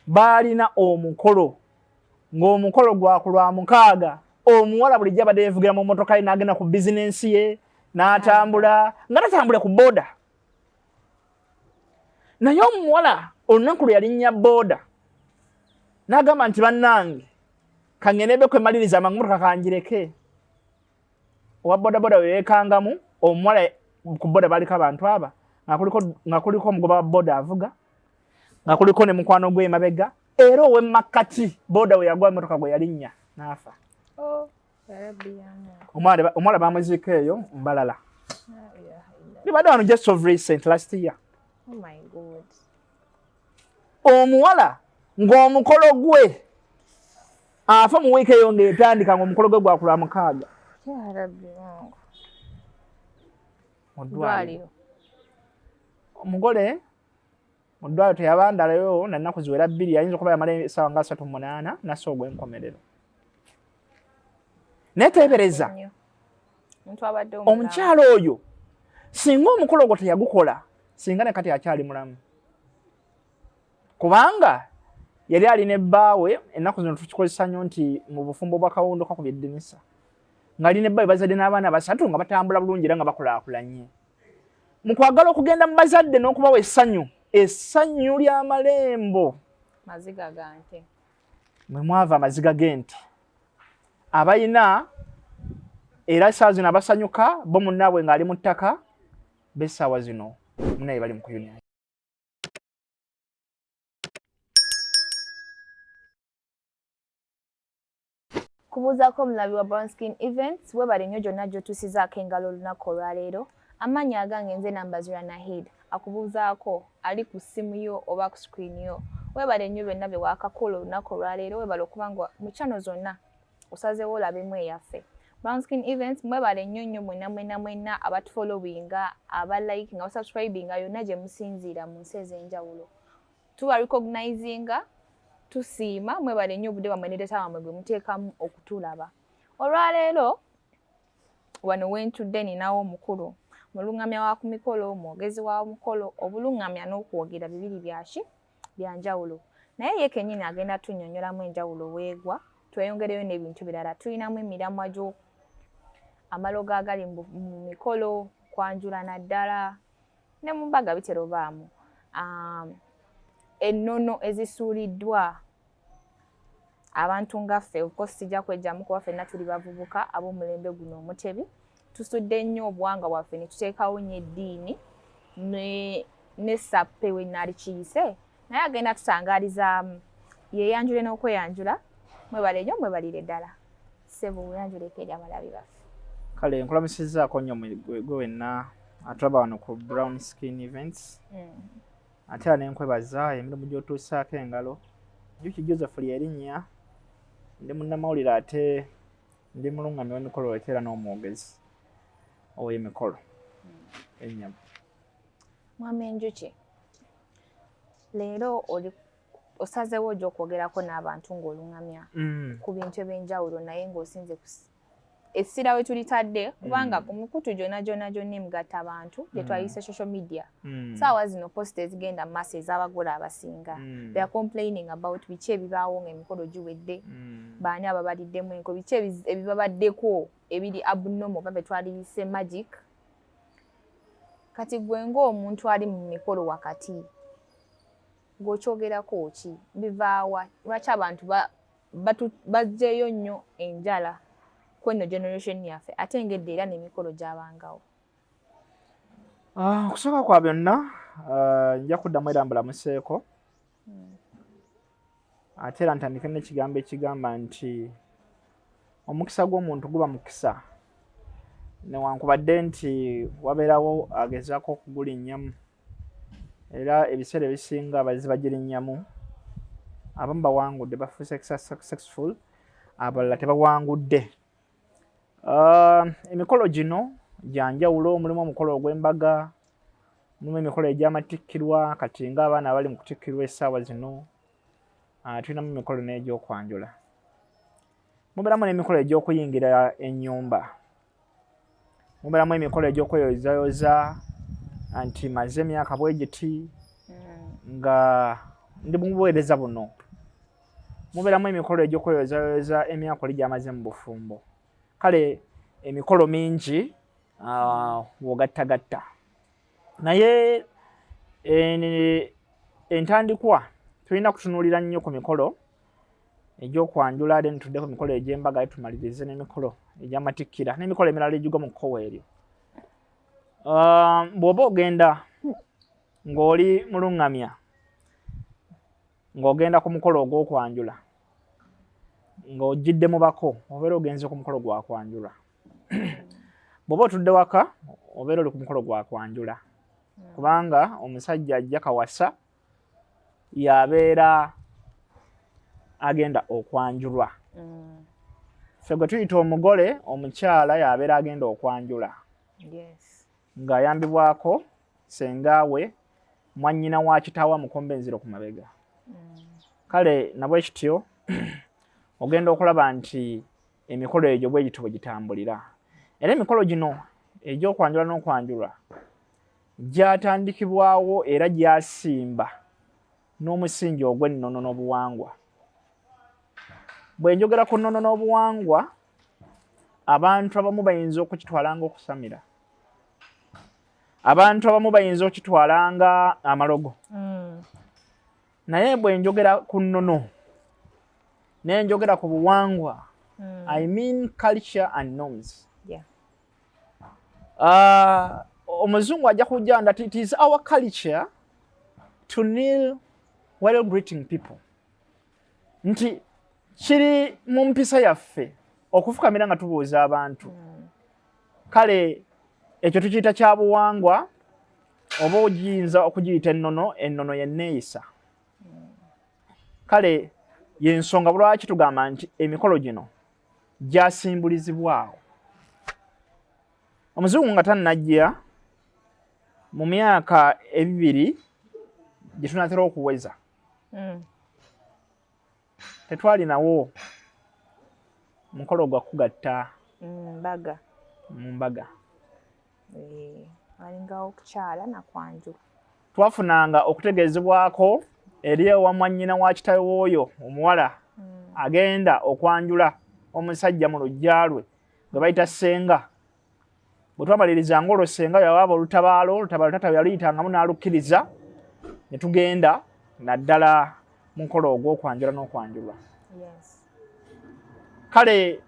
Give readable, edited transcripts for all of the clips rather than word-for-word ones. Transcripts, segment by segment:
Baalina omukolo, ng'omukolo gwa ku Lwamukaaga. Omuwala bulijjo abadde yeevugira mu mmotoka ye n'agenda ku bizinensi ye n'atambula, nga tatambula ku booda. Naye omuwala olunaku lwe yalinnya booda n'agamba nti, "Bannange, kangende be kwemaliriza amangu, motoka kangireke." Owa bodaboda we yeekangamu omuwala. Ku boda baliko abantu aba nga kuliko omugoba wa boda avuga, nga kuliko ne mukwano gwe emabega, era ow'emakkati boda we yagwa, emotoka gwe yalinnya n'afa. Oh, ya Rabbi ya Mungu. Omuwala bamuziika eyo Mbalala. La ilaha illallah. Bibadde wano just of recent, last year. Oh my God. Omuwala ng'omukolo gwe afa mu wiiki eyo ng'etandika, ng'omukolo gwe gwa ku Lwamukaaga. Ya Rabbi Mungu. Mu ddwaliro. Ddwaliro. Omugole mu ddwaliro teyabandalayo na nnaku ziwera 2, ayinza okuba yamala essaawa nga 38 nassa ogw'enkomerero. Naye teebereza Nnyo. Omuntu abadde omulamu. Omukyalo oyo singa omukolo ogwo teyagukola, singa ne kati akyali mulamu, kubanga yali alina ebbaawe. Ennaku zino tukikozesa nnyo nti mu bufumbo bwa kawundo kakubye eddirisa, ng'alina ebbaawe, bazadde n'abaana basatu, nga batambula bulungi era nga bakulaakulanye. Mu kwagala okugenda mu bazadde n'okubawa essanyu, essanyu ly'amalembo, Maziga ga nte. Mwe mwava amaziga g'ente. Abalina era essaawa zino abasanyuka bo munnaabwe ng'ali mu ttaka, b'essaawa zino munnaye bali mu kuyunya. Kubuuzaako omulabi wa Brown Skin Events, webale nnyo gyonna gy'otuusizaako engalo olunaku olwaleero. Amannya agange nze Nambazira Nahid, akubuuzaako ali ku ssimu yo oba ku screen yo. Webale nnyo byonna bye waakakola olunaku olwaleero. Webale okuba nga mu channel zonna osazeewo olabemu eyaffe Brown Skin Events. Mwebale nnyo nnyo mwenna mwenna mwenna abatufollowinga, abalikinga, abasubscribinga yonna gye musinziira mu nsi ez'enjawulo. Tuba recognizinga, tusiima. Mwebale nnyo obudde bwammwe ne data wammwe gwe muteekamu okutulaba. Olwaleero wano wentudde ninawo omukulu, muluŋŋamya wa ku mikolo, mwogezi wa mukolo. Obuluŋŋamya n'okwogera bibiri byaki byanjawulo, naye ye kennyini agenda tunnyonnyolamu enjawulo weegwa. Tweyongereyo n'ebintu birala. Tulinamu emiramwa gyo amalogo agali mu mikolo, kwanjula naddala ne mu mbaga bitera obaamu, ennono ezisuuliddwa abantu nga ffe. Of course sijja kwejjamu kuba ffenna tuli bavubuka ab'omulembe guno omutebi. Tusudde nnyo obuwangwa bwaffe ne tuteekawo nnyo eddiini ne sappe we naali kiyise, naye agenda tutangaalizaamu, yeeyanjule n'okweyanjula. Mwebale nnyo, mwebalire ddala. Ssebo, weyanjuleko eri abalabi baffe. Kale nkulamusizzaako nnyo gwe wenna atulaba wano ku Brown Skin Events. Ate era nenkwebaza emirimu gy'otuusaako engalo. Njuki Joseph lyerinnya, ndi munnamawulire ate ndi mulungamya w'emikolo ate era n'omwogezi ow'emikolo ennyama. Mwami Enjuki, leero oli osazeewo ojja okwogerako n'abantu ng'oluŋŋamya ku bintu ebyenjawulo, naye ng'osinze essira we tulitadde, kubanga ku mikutu gyonna gyonna gyonna emigatta abantu gye twayise social media, saawa zino post ezigenda mu maaso ez'abagole abasinga, they are complaining about biki ebibaawo ng'emikolo giwedde, baani ababaliddemu enko, biki ebibabaddeko ebiri abnormal oba betwaliyise magic. Kati gwe ng'omuntu ali mu mikolo wakati, ng'okyogerako ki? Bivaawa? Lwaki abantu baggyeyo nnyo enjala kweno generation yaffe, ate ngedde era n'emikolo gyabangawo? Ah, okusooka kwa byonna, nja kuddamu era mbulamuseeko, ate era ntandike n'ekigambo ekigamba nti omukisa gw'omuntu guba mukisa newankubadde nti wabeerawo agezaako okugulinnyamu, era ebiseera ebisinga abazi bagirinnyamu. Abamu bawangudde, bafuuse successful, abalala tebawangudde. Emikolo gino gya njawulo. Mulimu omukolo ogw'embaga, mulimu emikolo egy'amatikkirwa, kati ng'abaana abali mu kutikkirwa essaawa zino. Tulinamu emikolo n'egyokwanjula, mubeeramu n'emikolo egy'okuyingira ennyumba, mubeeramu emikolo egy'okweyozayoza nti maze emyaka bwe giti nga Ndi mu buweereza buno, mubeeramu emikolo egy'okweyozayoza emyaka oli gy'amaze mu bufumbo. Kale emikolo mingi w'ogattagatta, naye entandikwa tulina kutunuulira nnyo ku mikolo egy'okwanjula, then tudde ku mikolo egy'embaga, tumalirize n'emikolo egy'amatikkira n'emikolo emirala egigwa mu kkowa eryo. Bw'oba ogenda ng'oli muluŋŋamya, ng'ogenda ku mukolo ogw'okwanjula, ng'ojjidde mu bako, obeera ogenze ku mukolo gwa kwanjula. Bw'oba otudde waka, obeera oli ku mukolo gwa kwanjula, kubanga omusajja ajja kawasa yabeera agenda okwanjulwa. Ffe gwe tuyita omugole omukyala yabeera agenda okwanjula ng'ayambibwako sengaawe, mwannyina wa kitaawe amukomba enziro ku mabega. Kale nabwe kityo ogenda okulaba nti emikolo egyo bwe gityo bwe gitambulira. Era emikolo gino egy'okwanjula n'okwanjulwa gyatandikibwawo era gyasimba n'omusingi ogw'ennono n'obuwangwa. Bwe njogera ku nnono n'obuwangwa, abantu abamu bayinza okukitwala nga okusamira, abantu abamu bayinza okukitwala nga amalogo. Naye bwe njogera ku nnono ne njogera ku buwangwa, I mean culture and norms. Omuzungu ajja kujja that it is our culture to kneel while greeting people, nti kiri mu mpisa yaffe okufukamira nga tubuuza abantu. Kale ekyo tukiyita kya buwangwa, oba ogiyinza okugiyita ennono. Ennono yenneeyisa. Kale yensonga lwaki tugamba nti emikolo gino gyasimbulizibwawo omuzungu nga tannajja mu myaka 200 gye tunatera okuweza. Tetwalinawo mukolo gwa kugatta mbaga. Mu mbaga. Walingawo okukyala nakwanjula. Twafunanga okutegeezebwako eri ewa mwannyina wa kitawe w'oyo omuwala agenda okwanjula omusajja mu luggya lwe gwe bayita ssenga. Bwe twamalirizanga olwo, ssenga yawaaba olutabaalo, olutabaalo tata yaluyitangamu n'alukkiriza, ne tugenda naddala mu mukolo ogw'okwanjula n'okwanjulwa. Kale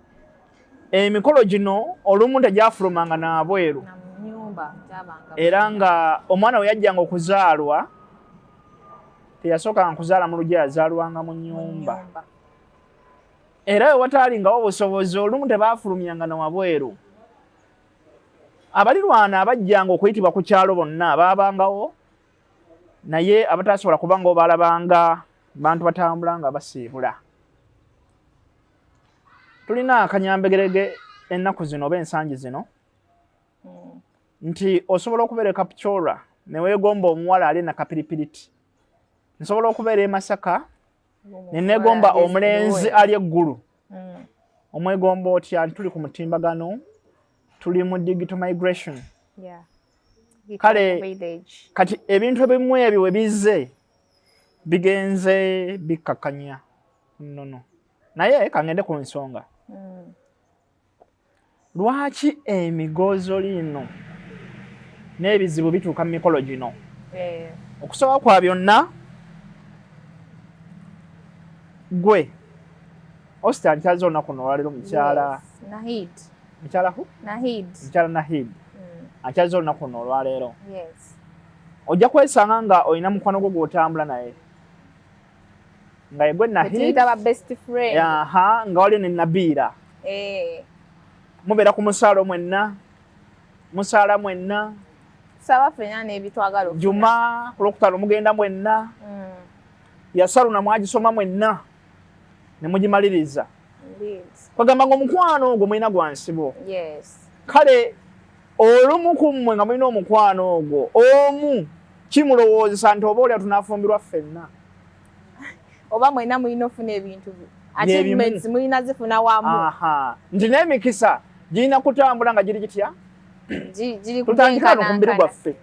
emikolo gino olumu tegyafulumanga n'abweru, Na mu nyumba gyabanga. Era nga omwana we yajjanga okuzaalwa, teyasookanga kuzaala mu luggya, yazaalwanga mu mu nnyumba. Nyumba. Era we wataalingawo obusobozi, olumu tebaafulumyanga na wabweru. Abalirwana abajjanga okuyitibwa ku kyalo bonna baabangawo, naye abatasobola kubangawo baalabanga bantu batambula nga basiibula. Tulina akanyambegerege ennaku zino oba ensangi zino nti osobola okubeera e Kapchorwa ne weegomba omuwala ali nakapiripiriti. Nsobola okubeera e Masaka ne neegomba omulenzi ali eggulu. Omwegomba otya? Tuli ku mutimbagano, tuli mu digital migration. Kale Village. kati ebintu ebimu ebyo we bizze bigenze bikkakkanya nnono. Naye kangende ku nsonga. Lwaki emigozo lino n'ebizibu bituuka mu mikolo gino? Okusooka kwa byonna, gwe osita nkyaza olunaku luno olwaleero, mukyala Yes. Nahid. Mukyala hu? Nahid. Mukyala Nahid akyaza olunaku luno olwaleero, ojja kwesanga nga olina mukwano gwo gw'otambula naye nga yegwe Nahid. Tuyita ba best friend. Aha, nga waliyo ne Nabiira. Mubeera ku musaalo mwenna, musaala mwenna. Saba ffenna n'ebitwagala okufuna. Juma ku Lwokutaano mugenda mwenna. Yasaluna mwagisoma mwenna ne mugimaliriza. Kwagamba nga omukwano ogwo mulina gwa nsibo. Kale olumu ku mmwe nga mulina omukwano ogwo, omu kimulowoozesa nti oba olya tunaafumbirwa ffenna. Oba mwenna mulina ofuna ebintu, achievements mulina zifuna wamu. Aha, nti n'emikisa girina kutambula nga giri gitya? Tutandika no ku mubiri gwaffe.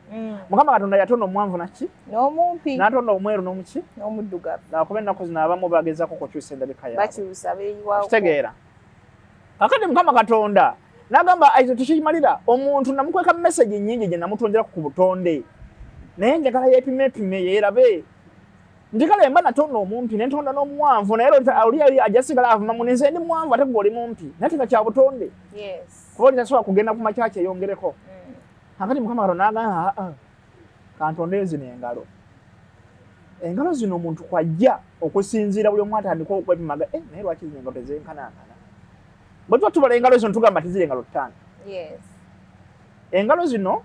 Mukama Katonda yatonda omuwanvu naki n'omumpi, n'atonda omweru n'omuki n'omuddugavu. Nakuba ennaku zino abamu bagezaako kukyusa endabika yaabwe. Bakyusa, beeyiwako. Kitegeera. Kakati Mukama Katonda n'agamba ekyo tekimalira omuntu, namukweka message nnyingi gye namutondera ku butonde, naye njagala yeepime epime yeerabe nti kale mba natonda omumpi ne ntonda n'omuwanvu, naye oli ali ajja sigala avuma mune, nze ndi muwanvu ate gwe oli mumpi, naye teka kya butonde kuba oli tasobola kugenda ku makya kyeyongereko. Kakati Mukama Katonda n'agamba, aa, kantonde zino engalo, engalo zino omuntu kwajja okusinziira buli omu atandika okwepimaga, eh, naye lwaki zino engalo tezenkanankana? Bwe tuba tubala engalo zino tugamba tiziri engalo 5. Engalo zino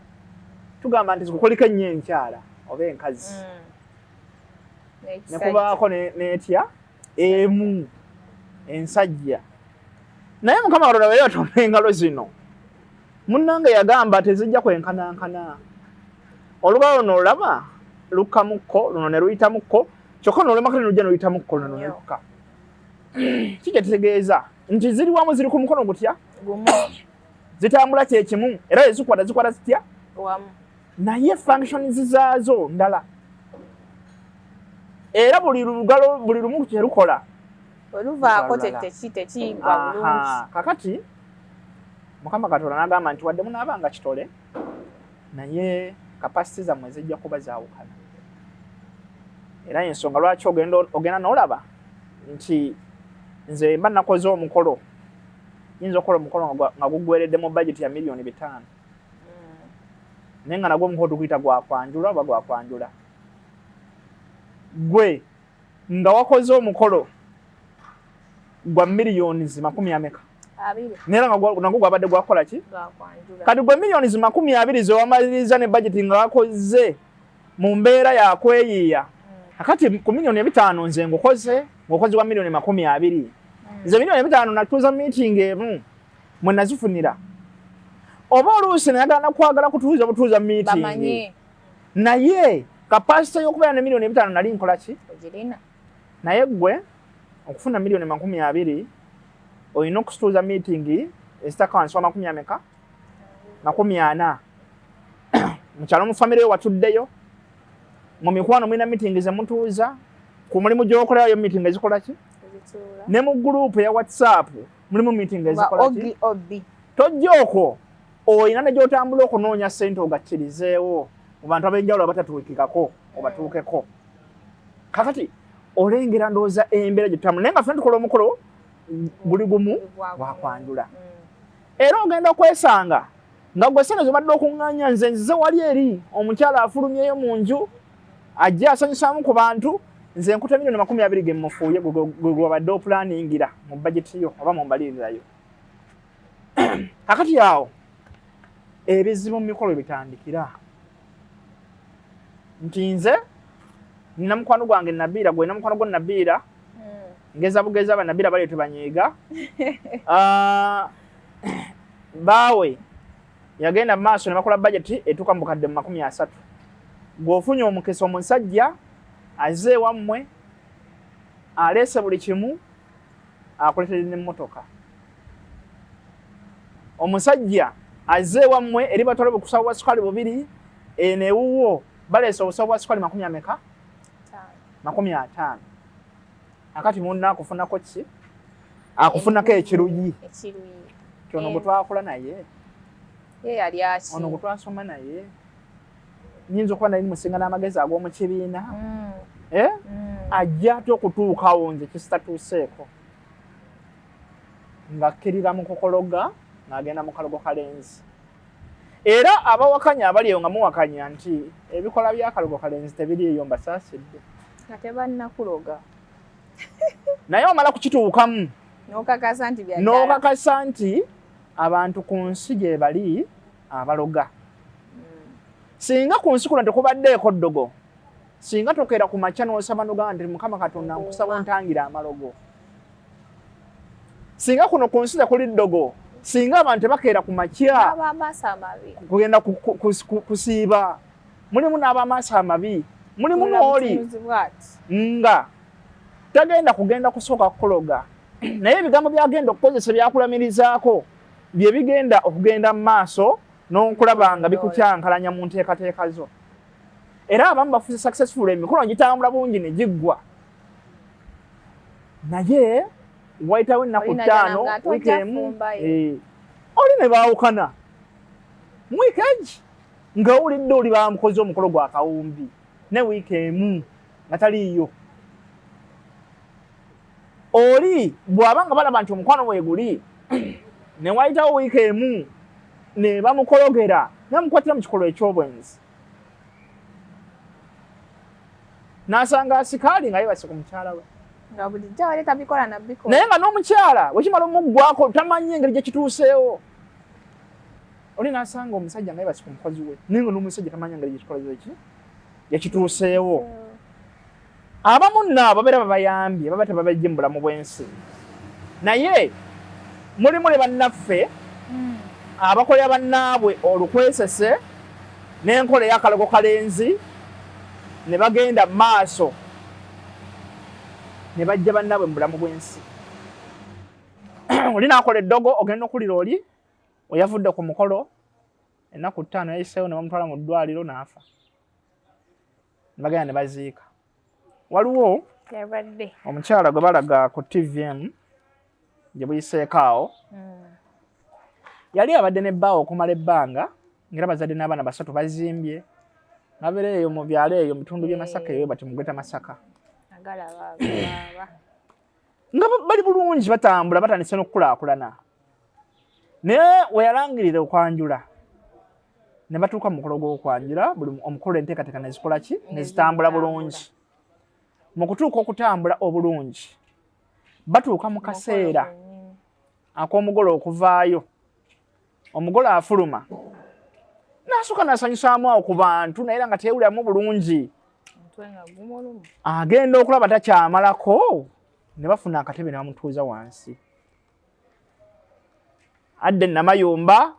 tugamba nti zikukoliko ennyo enkyala oba enkazi, nekubaako n'etya emu ensajja. Naye Mukama Katonda bwe yatonda engalo zino, munnange, yagamba tezijja kwenkanankana. Olugalo luno olaba lukkamukko, luno ne luyitamukko, kyokka luno olwemakati ne lujja ne luyitamukko, luno ne lukka. Kikyetegeeza nti ziri wamu, ziri ku mukono gutya? Gumu. Zitambula kyekimu, era ezikwata zikwata zitya? Wamu. Naye functions zaazo ndala, era buli lugalo, buli lumu kyerukola oluvaako tekigwa bulungi. Kakati Mukama Katonda n'agamba nti wadde munaabanga kitole, naye capacity zammwe zijja kuba zaawukana. Era ensonga lwaki ogenda n'olaba nti nze mba nakoze omukolo, yinza okukola omukolo nga gugweredde mu budget ya 5 miliyoni, naye nga nagwo omukolo tuguyita gwakwanjula oba gwakwanjula. Gwe nga wakoze omukolo gwa miliyoni makumi ameka? 20. Naye nga nagwo gwabadde gwakola ki? Gwakwanjula. Kati gwe 20 miliyoni zewamaliriza ne budget nga wakoze mu mbeera yakweyiiya, akati ku 5 miliyoni nze ngukoze ngukoze gwa 20 miliyoni. Nze 5 miliyoni natuuza meeting emu mwe nazifunira, oba oluusi nayagala nakwagala kutuuza butuuza meeting, bamanye naye capacity y'okubeera ne 5 miliyoni nali nkola ki? Ogirina. Naye gwe okufuna 20 miliyoni olina okusituuza meeting ezitaka wansi wa makumi ameka? 40. Mukyalo, mu famire yo watuddeyo, mu mikwano mulina meeting zemutuuza, ku mulimu gy'okolerayo meeting ezikola ki? Ezituula. Ne mu group ya WhatsApp mulimu meeting nga ezikola ki? Ogi obi. Tojja okwo olina ne gy'otambula okunoonya ssente ogakkirizeewo mu bantu ab'enjawulo abatatuukikako obatuukeko. Kakati olengera ndowooza embeera gye tutambula, naye nga ffena tukola omukolo guli gumu gwakwanjula. Era ogenda kwesanga nga gwe sente zobadde okuŋŋaanya, nze nzize wali eri omukyala afulumyeyo mu nju ajje asanyusaamu ku bantu, nze nkuta 20 miliyoni ge mufuuye gwe gwabadde opulaningira mu bajeti yo oba mu mbalirirayo. Kakati awo ebizibu mu mikolo bitandikira nti nze nina mukwano gwange Nabiira, gwe nina mukwano gwo Nabiira, ngeza bugeza Banabiira bali tebanyiiga. Ah, baawe yagenda mu maaso ne bakola bajeti etuuka mu bukadde mu 30, gw'ofunye omukisa omusajja azze ewammwe aleese buli kimu, akuleetedde n'emmotoka. Omusajja azze ewammwe eri batwala obusawo bwa sukali bubiri, eno ewuwo baleese obusawo bwa sukali makumi ameka? 50. Akati munna akufunako ki? Akufunako ekiruyi. Ekiruyi. Kyono gwe twakola naye, ye yali aki? Ono gwe twasoma naye, nyinza okuba nali musinga n'amagezi ag'omu kibiina. Eh? Ajja atya okutuukawo nze kisitatuuseeko ng'akkirira mu kukologa ng'agenda mu kalogo kalenzi? Era abawakanya abali eyo nga muwakanya nti ebikola by'akalogo kalenzi tebiriiyo, mbasaasidde. Nga tebannakuloga. Naye omala kukituukamu n'okakasa nti bya ddala. N'okakasa nti abantu ku nsi gye bali abaloga. Singa ku nsi kuno tekubaddeeko ddogo, singa tokeera ku makya n'osaba n'ogamba nti, "Mukama Katonda, nkusaba ontangira amalogo." Singa kuno ku nsi tekuli ddogo, singa abantu tebakeera ku makya n'ab'amaaso amabi kugenda kusiiba. Mulimu n'ab'amaaso amabi, mulimu n'oli butunuzi bw'ati nga tagenda kugenda kusooka kukuloga, naye ebigambo byagenda okukozesa byakulamirizaako bye bigenda okugenda mu maaso. N'okulaba nga bikukyankalanya mu nteekateeka zo. Era abamu bafuuse successful, emikolo gitambula bulungi ne giggwa, naye wayitawo ennaku 5, wiiki emu, eh, oli ne baawukana mu wiiki egi nga owulidde oli bamukoze omukolo gwa kawumbi ne wiiki emu nga taliiyo. Oli bw'aba nga balaba nti omukwano weeguli, ne wayitawo wiiki emu ne bamukologera, namukwatira mu kikolwa eky'obwenzi, n'asanga asikaali nga yebase ku mukyala we. Nga bulijjo abadde tabikola nabikola. Naye nga n'omukyala wekimala omuggwako tamanyi engeri gye kituuseewo. Oli n'asanga omusajja nga yebase ku mukozi we, naye nga n'omusajja tamanyi engeri gyekikola ki gyekituuseewo. Abamu nno abo babeera babayambye, baba tebabajje mu bulamu bw'ensi, naye mulimu ne bannaffe abakolera bannaabwe olukwesese n'enkola ey'akalogo kalenzi, ne bagenda mu maaso ne bajja bannaabwe mu bulamu bw'ensi. Oli n'akola eddogo, ogenda okulira oli oyavudde ku mukolo ennaku 5 yayiseewo, ne bamutwala mu ddwaliro n'afa, ne bagenda ne baziika. Waliwo omukyala gwe balaga ku TVM gye buyiseeko awo, yali abadde ne bbaawe okumala ebbanga, ngera bazadde n'abaana basatu, bazimbye, babeera eyo mu byalo eyo mu bitundu by'e Masaka eyo bati mu Greater Masaka, nga bali bulungi, batambula, batandise n'okukulaakulana. Naye we yalangirira okwanjula, ne batuuka mu mukolo gw'okwanjula, buli omukolo enteekateeka ne zikola ki, ne zitambula bulungi. Mu kutuuka okutambula obulungi, batuuka mu kaseera ak'omugole okuvaayo. Omugole afuluma n'asooka n'asanyusaamu awo ku bantu, naye era nga teewuliramu bulungi. Agenda okulaba takyamalako, ne bafuna akatebe ne bamutuuza wansi. Adde namayumba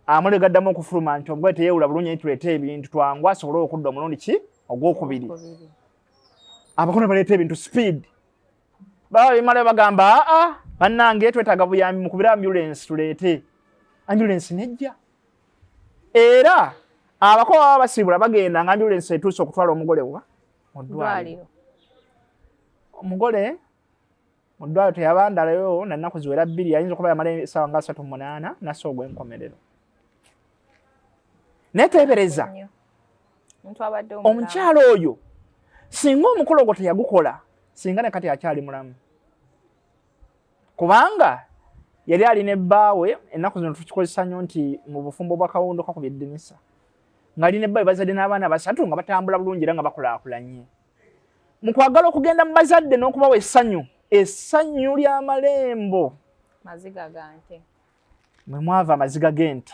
amulega, addamu okufuluma nti omugole teyeewula bulungi, naye tuleete ebintu twangu asobole okudda omulundi ki ogwokubiri. Abakono baleeta ebintu speed, baba bimala bagamba, "Aa, bannange, twetaaga buyambi, mukubire ambulance, tuleete ambulance." Nejja era abako baba basiibula, bagenda nga ambulance etuuse okutwala omugole wa mu ddwaliro. Omugole mu ddwaliro teyabandalayo na nnaku ziwera 2, ayinza okuba yamala essaawa nga 38 nassa ogw'enkomerero. Naye teebereza omukyalo oyo singa omukolo ogwo teyagukola, singa ne kati akyali mulamu, kubanga yali alina ebbaawe. Ennaku zino tukikozesa nnyo nti mu bufumbo bwa kawundo kakubye eddirisa, ng'alina ebbaawe, bazadde n'abaana basatu, nga batambula bulungi era nga bakulaakulanye. Mu kwagala okugenda mu bazadde n'okubawa essanyu, essanyu ly'amalembo, maziga gante. Mwe mwava amaziga g'ente.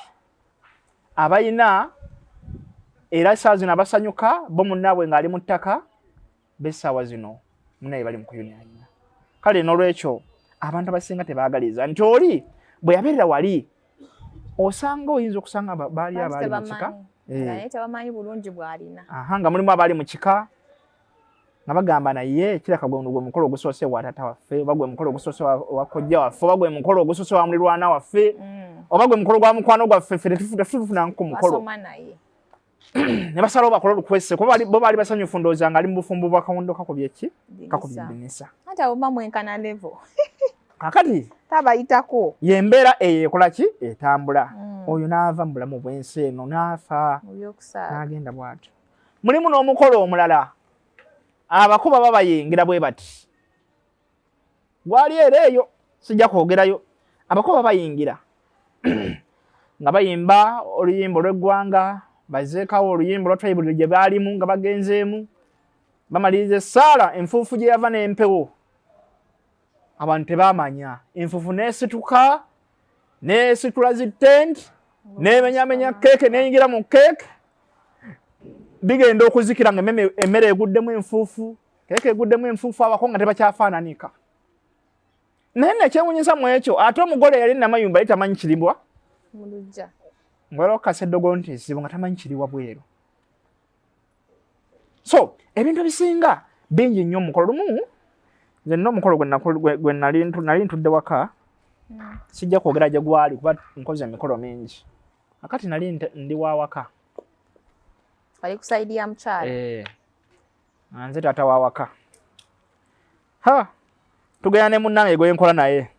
Abalina era essaawa zino abasanyuka bo munnaabwe ng'ali mu ttaka, b'essaawa zino munnaye bali mu kuyunyanya. Kale n'olwekyo abantu abasinga tebaagaliza nti oli bwe yabeerera wali, osanga oyinza okusanga baali abaali mu kika. Eh. Naye tebamanyi bulungi bw'alina. Aha, nga mulimu abaali mu kika nga bagamba, "Naye kiraka gwe gwe mukolo ogusoose wa taata waffe, oba gwe mukolo ogusoose wa kojja waffe, oba gwe mukolo ogusoose wa mulirwana waffe, oba gwe mukolo gwa mukwano gwaffe, ffe tetufunanku ku mukolo." Basoma naye. Ne basalawo bakole olukwese, kuba bo baali basanyufu, ndowooza nga ali mu bufumbo bwa kawundo kakubye ki, kakubye eddinisa. Anti abo bamwenkana level. Kakati tabayitako. Yembeera eyo ekola ki, etambula. Oyo n'ava mu bulamu bw'ensi eno n'afa n'agenda bw'atyo. Mulimu n'omukolo omulala abako baba bayingira bwe bati, gwali era eyo sijja kwogerayo. Abako baba bayingira nga bayimba oluyimba olw'eggwanga, bazeekawo oluyimba olwa tribe gye baalimu, nga bagenzeemu, bamaliriza essaala, enfuufu gye yava n'empewo abantu tebamanya, enfuufu n'esituka n'esitula zi tent, n'emenyamenya keeke, n'eyingira mu keeke. Bigenda okuzikira nga emmere eguddemu enfuufu, keeke eguddemu enfuufu, abako nga tebakyafaananika. Naye nekyewunyisa mu ekyo, ate omugole yali namayumba ye tamanyi kiribwa Nga okukasa eddogo nti ezibu, nga tamanyi kiriwa bweru. So ebintu ebisinga bingi nnyo. Omukolo lumu nze nina omukolo gwe nali ntudde waka, sijja kwogera gye gwali kuba nkoze emikolo mingi. Akati nali ndi wawaka. Wali ku side ya mukyala? Eh. Nze taata wawaka. Ha! Tugenda ne munnange gwe nkola naye.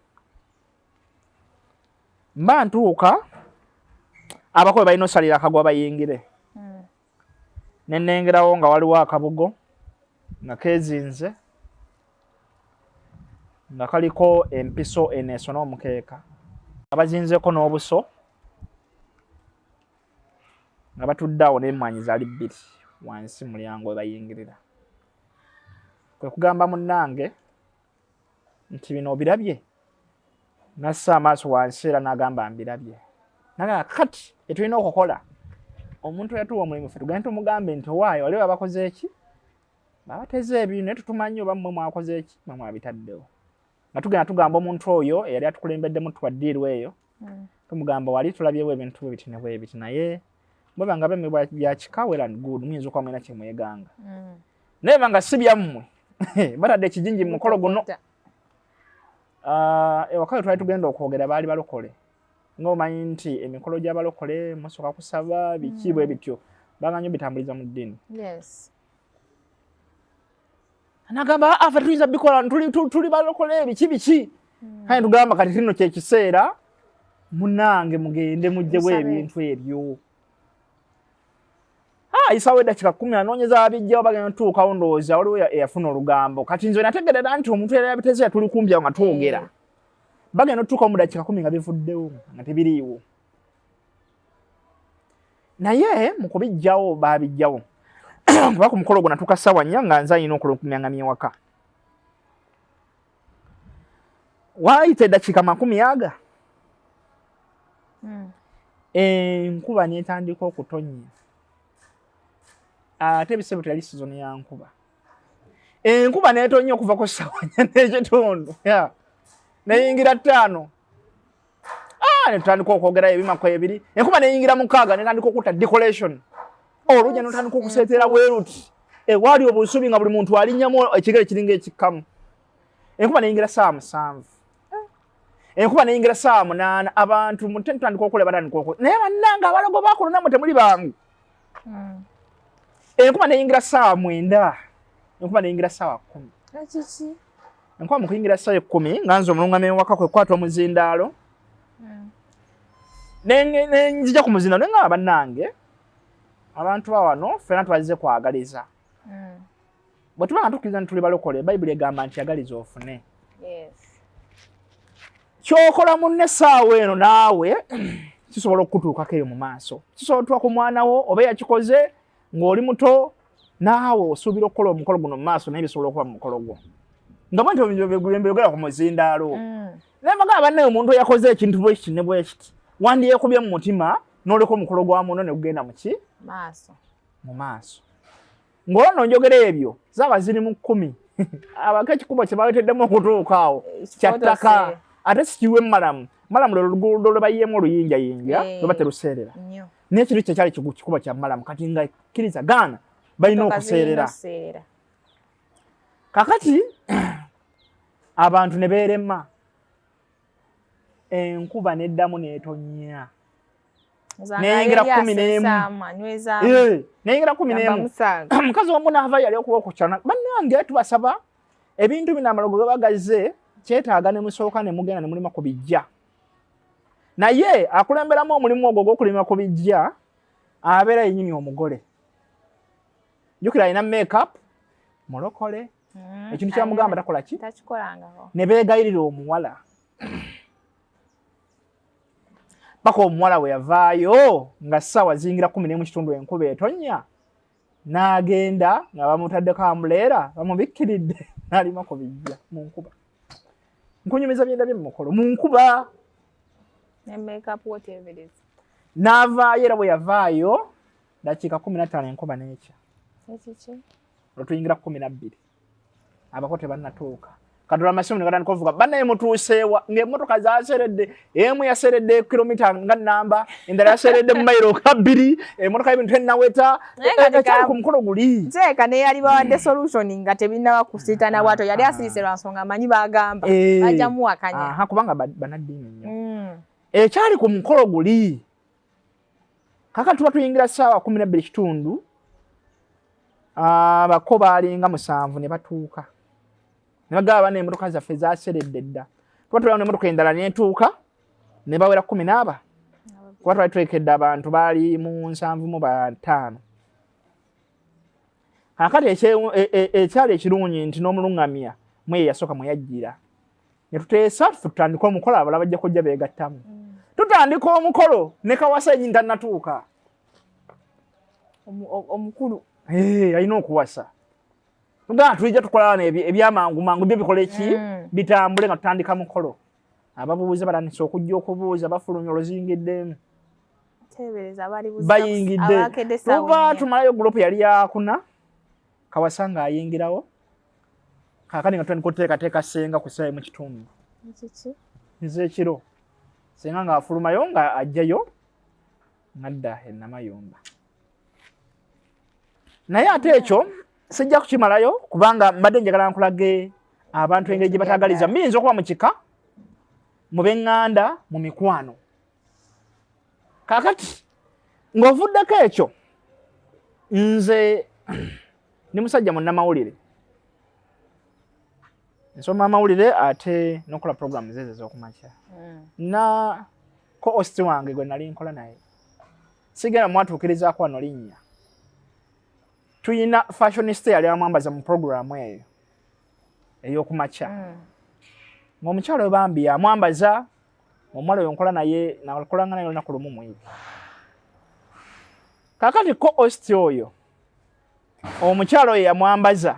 Mba ntuuka abakobe balina osalira akagwa bayingire. Ne nnengerawo nga waliwo akabugo nga keezinze nga kaliko empiso eno esona omukeeka nga bazinzeeko n'obuso nga batudde awo n'emmwanyi zaali bbiri wansi mulyango we bayingirira. Kwe kugamba munnange nti bino obirabye? Nassa amaaso wansi era n'agamba mbirabye. Nagamba kati etulina okukola omuntu eyatuwa omulimu ffe tugende tumugambe nti owaayo waliwo abakoze eki babateze ebintu naye tutumanyi oba mmwe mwakoze eki mwe mwabitaddewo. Nga tugenda tugamba omuntu oyo eyali atukulembeddemu tuwa ddiiru eyo tumugamba wali tulabyewo ebintu bwe biti ne bwe biti naye bweba nga bemmwe bya kika well and good muyinza okuba mulina kye mweganga naye nga si byammwe batadde ekijinji mu mukolo guno. Ewaka we twali tugenda okwogera baali balokole nga omanyi nti emikolo gy'abalokole musooka kusaba biki bwe bityo baganya obitambuliza mu ddiini. Nagamba afe tuyinza bikola tuli balokole biki biki. Kale tugamba kati kino kye kiseera munnange mugende mugyewo ebintu ebyo. Ayisawo eddakiika 10 anoonyeza abijjawo bagenda tutuukawo ndowooza waliwo eyafuna olugambo. Kati nze nategeerera nti omuntu yali abiteze tuli kumpi awo nga twogera. Bagenda otutuukawo mu ddakiika 10 nga bivuddewo nga tebiriiwo. Naye mu kubijjawo baabijjawo. Kuba ku mukolo gwo natuuka ssaawa 4 nga nze alina okulumyangamya ewaka. Waayita eddakiika 20. Enkuba n'etandika okutonnya. Ate ebiseera teyali sizoni ya nkuba. Enkuba n'etonnya okuva ku ssaawa 4:30. Neyingira 5. Ne tutandika okwogerayo ebimako ebiri. Enkuba neyingira 6 netandika okutta decoration. Olujja n'otandika okuseetera bweruti. Ewaali obusubi nga buli muntu alinnyamu ekigere kiringa ekikkamu. Enkuba neyingira ssaawa 7. Enkuba neyingira ssaawa 8 abantu mutandika okola batandika okola. Naye bannange abalogo bakuno nammwe temuli bangu. Enkuba neyingira ssaawa 9. Enkuba neyingira ssaawa 10. Ekiki? Enkuba mu kuyingira ssaawa 10 nga nze omulungamya waka kwe kukwata omuzindaalo. Nenzija ku muzindaalo naye nga bannange abantu ba wano ffenna twazze kwagaliza. Bwe tuba nga tukkiriza nti tuli balokole, Bayibuli egamba nti yagaliza ofune. Ky'okola munne essaawa eno naawe kisobola okukutuukako eyo mu maaso. Kisobola okutuuka ku mwana wo oba eyakikoze ng'oli muto naawe osuubira okukola omukolo guno mu maaso naye bisobola okuba mu mukolo gwo. Nga bwe nti mbyogera ku muzindaalo. Naye bagamba bannaye omuntu eyakoze ekintu bwe kiti ne bwe kiti wandyekubye mu mutima n'oleka omukolo gwa munno ne gugenda mu ki? Mu maaso. Ng'olwo njogera ebyo zaaba ziri mu 10. Abako ekikubo kye baleeteddemu okutuuka awo kya ttaka ate sikiwe malamu. Malamu lwe luguudo lwe bayiyeemu oluyinjayinja lwe teruseerera. Naye kiri kye kyali kikubo kya malamu kati nga kkiriza gaana balina okuseerera. Kakati abantu ne beerema enkuba n'eddamu n'etonnya. Neyingira 11. Neyingira 11. Omukazi omu n'ava yali okuba okukyana. Bannange tubasaba ebintu bino amalogo ge bagaze kyetaaga ne musooka ne mugenda ne mulima ku bijja. Naye akulemberamu omulimu ogwo ogw'okulima ku bijja abeera yennyini omugole. Jjukira alina make-up, mulokole, ekintu kyamugamba takola ki? Ne beegayirira omuwala. Paka omuwala we yavaayo nga ssaawa ziyingira 11:15 enkuba etonnya n'agenda nga bamutaddeko amuleera bamubikkiridde n'alima ku bijja mu nkuba. Nkunyumiza byenda bye mu mukolo mu nkuba. Ne make-up whatever it is. N'avaayo era bwe yavaayo dakiika 15 enkuba n'ekya. Ekiki? Olwo tuyingira 12. Abako tebannatuuka. Kadola amasimu ne gatandika okuvuga bannaye mutuuseewa ng'emmotoka zaseredde emu yaseredde kilomita nga namba endala yaseredde mu mayiro nga 2 emmotoka y'ebintu tennaweta ekyali ku mukolo guli. Nteeka ne yali bawadde solution nga tebinnaba kusiitana bw'atyo yali asirise lwa nsonga amanyi baagamba bajja muwakanya. Kubanga bannaddiini nnyo. Ekyali ku mukolo guli. Kaka tuba tuyingira ssaawa 12 kitundu, abako baalinga 7 ne batuuka ne bagamba, bana, emmotoka zaffe zaseredde dda. Tuba tulaba n'emmotoka endala netuuka ne bawera 10 n'aba, kuba twali twekedde abantu baali mu 75. Kakati ekyali ekirungi nti n'omuluŋŋamya mwe yasooka mwe yajjira, ne tuteesa ffe tutandike omukolo, abalala bajja kujja beegattamu. Tutandika omukolo ne kawasa yenyini tannatuuka. Omukulu. Alina okuwasa. Tugamba tulijja tukola wano ebyamangu mangu byo bikola eki bitambule. Nga tutandika mukolo, ababuuza batandise okujja okubuuza, bafulumya oluzingiddemu. Teebereza abali Bayingidde. abakedde essaawa Tuba 4. tumalayo group yali yakuna, kawasa ng'ayingirawo. Kaakati nga tutandika okuteekateeka ssenga ku ssaawa 1 kitundu Kiki? ez'ekiro, senga ng'afulumayo nga ajjayo ngadda enamayumba. Naye ate ekyo sijja kukimalayo kubanga mbadde njagala nkulage abantu engeri gye batagaliza. Biyinza okuba mu kika, mu b'eŋŋanda, mu mikwano. Kaakati ng'ovuddeko ekyo, nze ndi musajja munnamawulire, nsoma amawulire ate n'okukola programu zezo ez'okumakya. Na co-host wange gwe nali nkola naye, sigenda mwatuukirizaako wano linnya, tuyina fashionista yali amwambaza mu programu eyo ey'okumakya. Ng'omukyalo oyo bambi yamwambaza. Omuwala oyo nkola naye, nakolanga naye olunaku lumu mu wiiki. Kaakati co-host oyo, omukyalo oyo yamwambaza,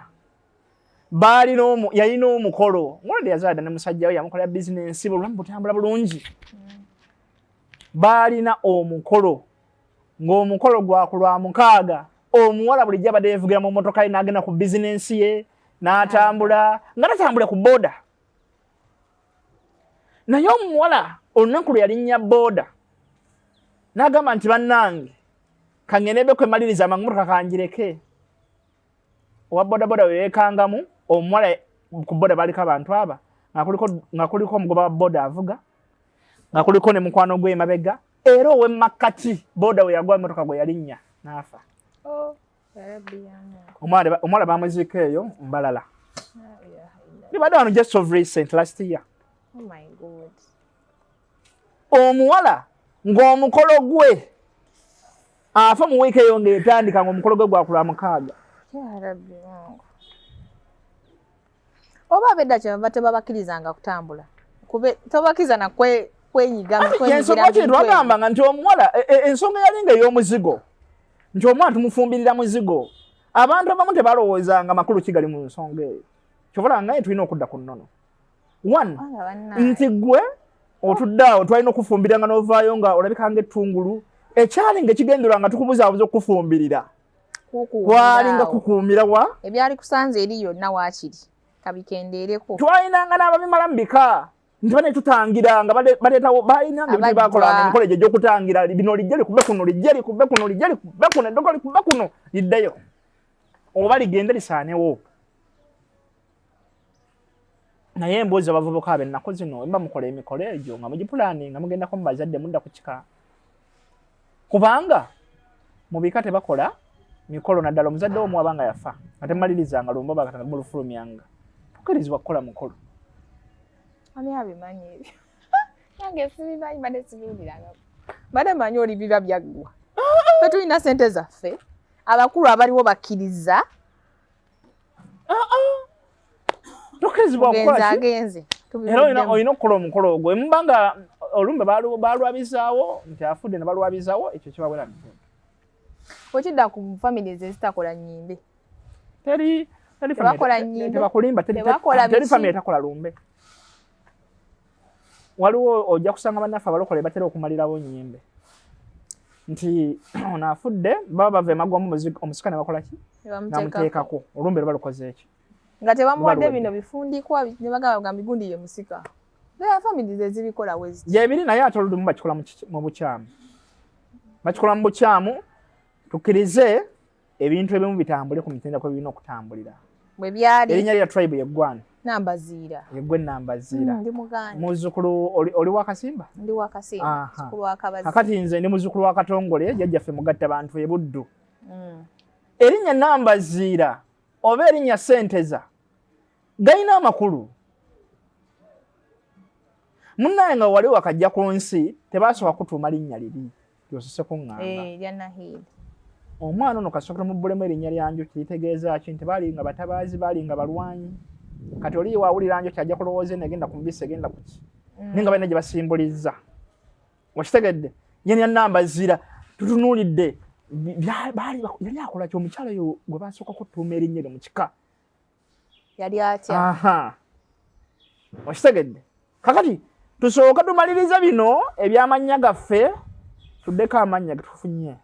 baalina yalina omukolo ngolade yazaala ne musajja we, yamukolera bizinensi, obulamu butambula bulungi. Baalina omukolo, ng'omukolo gwa ku Lwamukaaga. Omuwala bulijjo abadde yeevugira mu motoka ye n'agenda ku bizinensi ye n'atambula, nga tatambula ku booda. Naye omuwala olunaku lwe yalinnya booda n'agamba nti, "Bannange, kangende be kwemaliriza amangu, motoka kangireke." Owa bodaboda we yeekangamu omuwala. Ku boda baliko abantu aba nga kuliko omugoba wa boda avuga, nga kuliko ne mukwano gwe emabega, era ow'emakkati boda we yagwa, emotoka gwe yalinnya n'afa. Oh, ya Rabbi ya Mungu. Omuwala bamuziika eyo Mbalala. La ilaha illallah. Bibadde wano just of recent, last year. Oh my God. Omuwala ng'omukolo gwe afa mu wiiki eyo ng'etandika, ng'omukolo gwe gwakula 6. Ya Rabbi Mungu. Oba abedda kyebava tebabakkirizanga kutambula, kube tobakkiriza na kwenyiga kwenyigira Ensonga ki mu bintu. Twagambanga nti omuwala ensonga yalinga ey'omuzigo, nti omwana tumufumbirira muzigo. Abantu abamu tebalowoozanga makulu ki gali mu nsonga eyo. Kyova nga tulina okudda ku nnono one Wanga bannange. Nti gwe otudde awo, twalina okufumbirira nga n'ovaayo nga olabika ng'ettungulu ekyali nga ekigenderwa nga tukubuzaabuza okufumbirira. Kukuumira Kwalinga awo. kukuumira wa Ebyali kusanze eri yonna waakiri kabikendeereko. Twalinanga n'ababimala mu bika nti bane tutangira nga baleetawo, balinanga ebintu Abajjwa. byebakolanga, emikolo egyo egy'okutangira bino, lijje likube kuno, lijje likube kuno, lijje likube kuno, eddogo likube kuno, liddeyo oba ligende lisaanewo. Naye emboozi, abavubuka ab'ennaku zino, mba mukola emikolo egyo nga mugipulaani, nga mugendako mu bazadde, mudda ku kika, kubanga mu bika tebakola mikolo, naddala omuzadde wo omuwaba nga yafa nga temumalirizanga lumba oba katonda mulufulumyanga, tukkirizibwa kukola mukolo. Ani abimanyi ebyo? Nange sibimanyi, badde sibiwuliranga, badde manyi oli biba byaggwa. Ffe tulina sente zaffe, abakulu abaliwo bakkiriza. Tokkirizibwa Mugenzi kukola ki? agenze. Era olina okukola omukolo ogwo emuba nga olumbe balwabizaawo nti afudde ne balwabizaawo, ekyo kibawera mitundu. Okidda ku families ezitakola nyimbe. Teri teri Tebakola family- nnyimbe. Tebakulimba, Tebakola teri biki. family etakola lumbe. Waliwo ojja kusanga bannaffe abalokole batera okumalirawo nnyimbe nti ono afudde, baba bava emagwamu omusika ne bakola ki? Namuteekako olumbe luba lukoze eki? Nga tebamuwadde. Luba Bino bifundikwa ne bagamba gambi gundi ye musika. There are families ezibikola wezi. Gyebiri, naye ate olumu bakikola mu bukyamu, bakikola mu bukyamu. Tukkirize ebintu ebimu bitambule ku mitendera kwe birina okutambulira. Bwe byali. Erinnya lya tribe yeggwana. Nambaziira. Yeggwe Nambaziira. Ndi Muganda. Muzzukulu oli wa Kasimba? Ndi wa Kasimba. Muzzukulu wa Kabazi. Kakati nze ndi muzzukulu wa Katongole, jjajjaffe mugatta bantu e Buddu. Erinnya Nambaziira oba erinnya Ssenteza galina amakulu. Munnaye nga wali wakajja ku nsi tebasooka kutuuma linnya liri lyosose kuŋŋamba. Lya Nahid. Omwana ono kasooka tumubbulemu erinnya lya Njuki litegeeza ki nti baali nga batabaazi, baali nga balwanyi. Kati oli wawulira Njuki ajja kulowooza eno egenda ku mbisi egenda ku ki. Naye nga balina gye basimbulizza. Okitegedde? Ye ne Nambaziira tutunuulidde yali akola ki omukyala oyo gwe basooka kutuuma erinnya eryo mu kika? Yali atya? Aha. Okitegedde? Kakati tusooka tumalirize bino eby'amannya gaffe, tuddeko amannya ge tufunye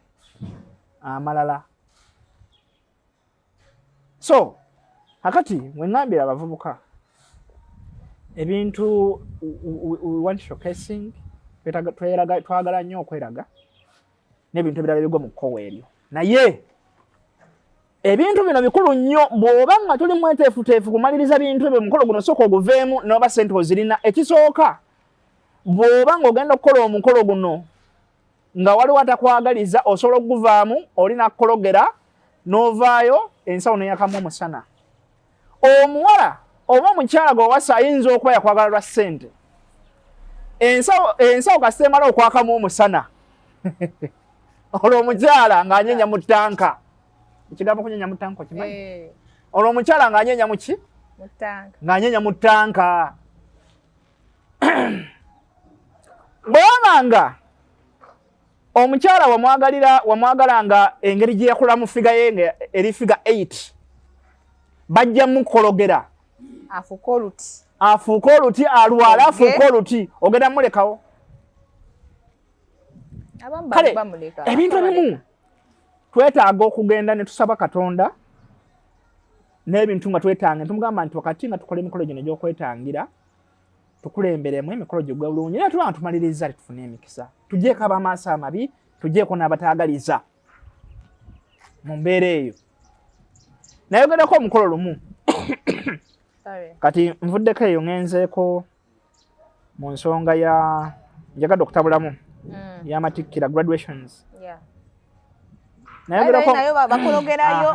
amalala. So kakati mwe ŋŋambira abavubuka ebintu we want showcasing, twagala nnyo okweraga n'ebintu ebirala ebigwa mu kkowa eryo, naye ebintu bino bikulu nnyo. Bw'oba nga tuli mweteefuteefu kumaliriza bintu ebyo, omukolo guno sooka oguveemu n'oba ssente ozirina. Ekisooka, bw'oba ng'ogenda okukola omukolo guno nga waliwo atakwagaliza, osobola okuguvaamu, oli n'akukologera n'ovaayo ensawo n'eyakamu omusana. Omuwala oba omukyala gw'owasa ayinza okuba yakwagala lwa ssente. Ensawo kasita emala okwakamu omusana olwo omukyala ng'anyenya mu ttanka. Ekigambo kunyenya mu ttanka okimanyi? Olwo omukyala ng'anyenya mu ki? Ng'anyenya mu ttanka. Bw'aba nga omukyala wamwagalanga engeri gye yakulamu figa ye nga eri figa 8, bajja mukologera afuuke oluti, afuuke oluti, alwale afuuke oluti, ogenda mulekawo. Kale ebintu ebimu twetaaga okugenda ne tusaba Katonda n'ebintu nga twetanga, tumugamba nti wakati nga tukola emikolo gino egy'okwetangira tukulemberemu emikolo gigwe bulungi, naye tuba tumaliriza tetufune emikisa, tugyeko ab'amaaso amabi, tugyeko n'abataagaliza mu mbeera eyo. Nayogerako omukolo lumu, kati nvuddeko eyo ngenzeeko mu nsonga ya njagadde okutabulamu y'amatikkira, graduations. Nayogerako nayo bakologerayo,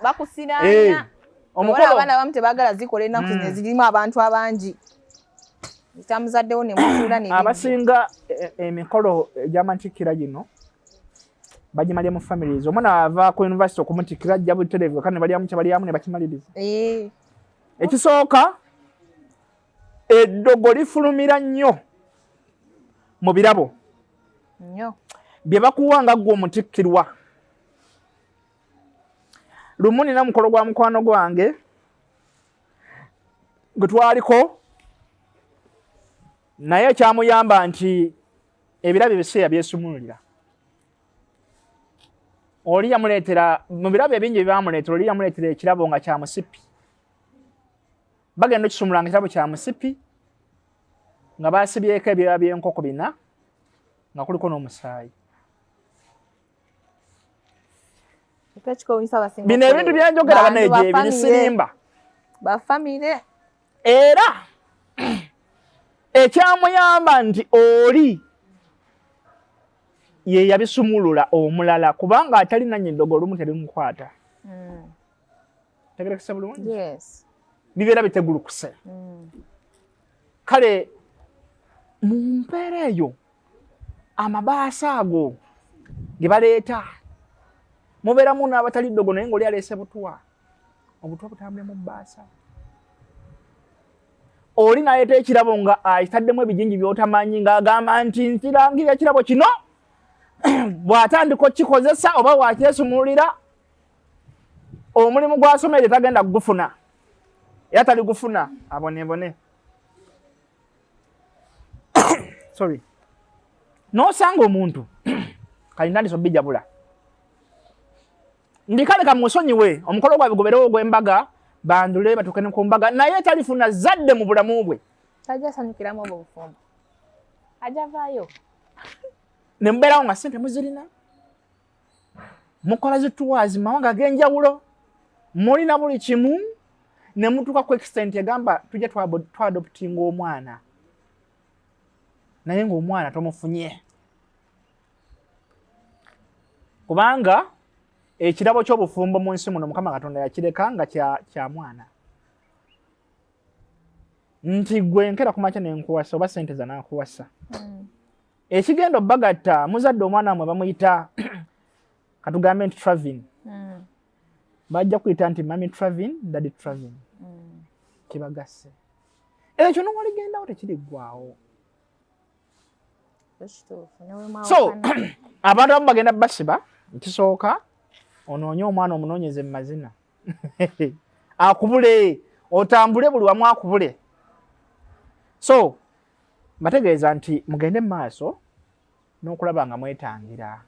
bakusiraanya omukolo. Abaana abamu tebaagala zikola ennaku zino ezirimu abantu abangi, tamuzaddewo ne mutuula ne abasinga emikolo egy'amatikkira gino bagimalya mu families. Omwana ava ku university okumutikkira ajja butereevu kandi ne balyamu kye balyamu ne bakimaliriza. Ekisooka, eddogo lifulumira nnyo mu birabo nnyo bye bakuwa nga ggwe omutikkirwa. Lumu nina mukolo gwa mukwano gwange gwe twaliko, naye ekyamuyamba nti ebirabo ebiseera byesumululira. Oli yamuleetera mu birabo ebingi bye bamuleetera, oli yamuleetera ekirabo nga kya musipi. Bagenda okisumula nga ekirabo kya musipi nga basibyeko ebyoya by'enkoko bina nga kuliko n'omusaayi. Bino ebintu byenjogera banaye gyebiri, sirimba. Bafamire. Era ekyamuyamba nti oli ye yabisumulula omulala, kubanga atali nanyi ddogo olumu terimukwata. Tegerekese bulungi? Yes. Bibeera bitegulukuse. Kale mu mpeera eyo amabaasa ago ge baleeta mubeeramu n'abatali ddogo, naye ng'oli aleese butwa, obutwa butambule mu bbaasa. Oli n'aleeta ekirabo nga akitaddemu ebijinji by'otamanyi, ng'agamba nti nkirangira ekirabo kino, bw'atandika okukikozesa oba bw'akyesumulira omulimu gw'asomere tagenda kugufuna, era taligufuna, abonebone. Sorry. N'osanga omuntu kali ntandise obijabula ndi kale kamusonyiwe omukolo gwabwe gubeerewo ogw'embaga, bandule batuuke ne ku mbaga, naye talifuna zadde mu bulamu bwe. Tajja sanyukiramu obwo bufumbo, ajja vaayo. Ne mubeerawo nga ssente muzirina, mukola zi tours mawanga ag'enjawulo, mulina buli kimu, Ne mutuuka ku extent egamba tujja twadoptinga omwana, naye ng'omwana tomufunye, kubanga ekirabo ky'obufumbo mu nsi muno Mukama Katonda yakireka nga kya mwana, nti gwe nkera kumakya nenkuwasa oba sente zanakuwasa. Ekigenda obbagatta muzadde omwana mwe bamuyita, katugambe nti Travin. Bajja kuyita nti Mummy Travin, Daddy Travin. Kibagasse ekyo nowaligendawo tekiriggwawo. So abantu abamu bagenda basiba. Ekisooka, onoonye omwana, omunoonyeze mu mazina, akubule, otambule buli wamu akubule. So mbategeeza nti mugende mu maaso n'okulaba nga mwetangira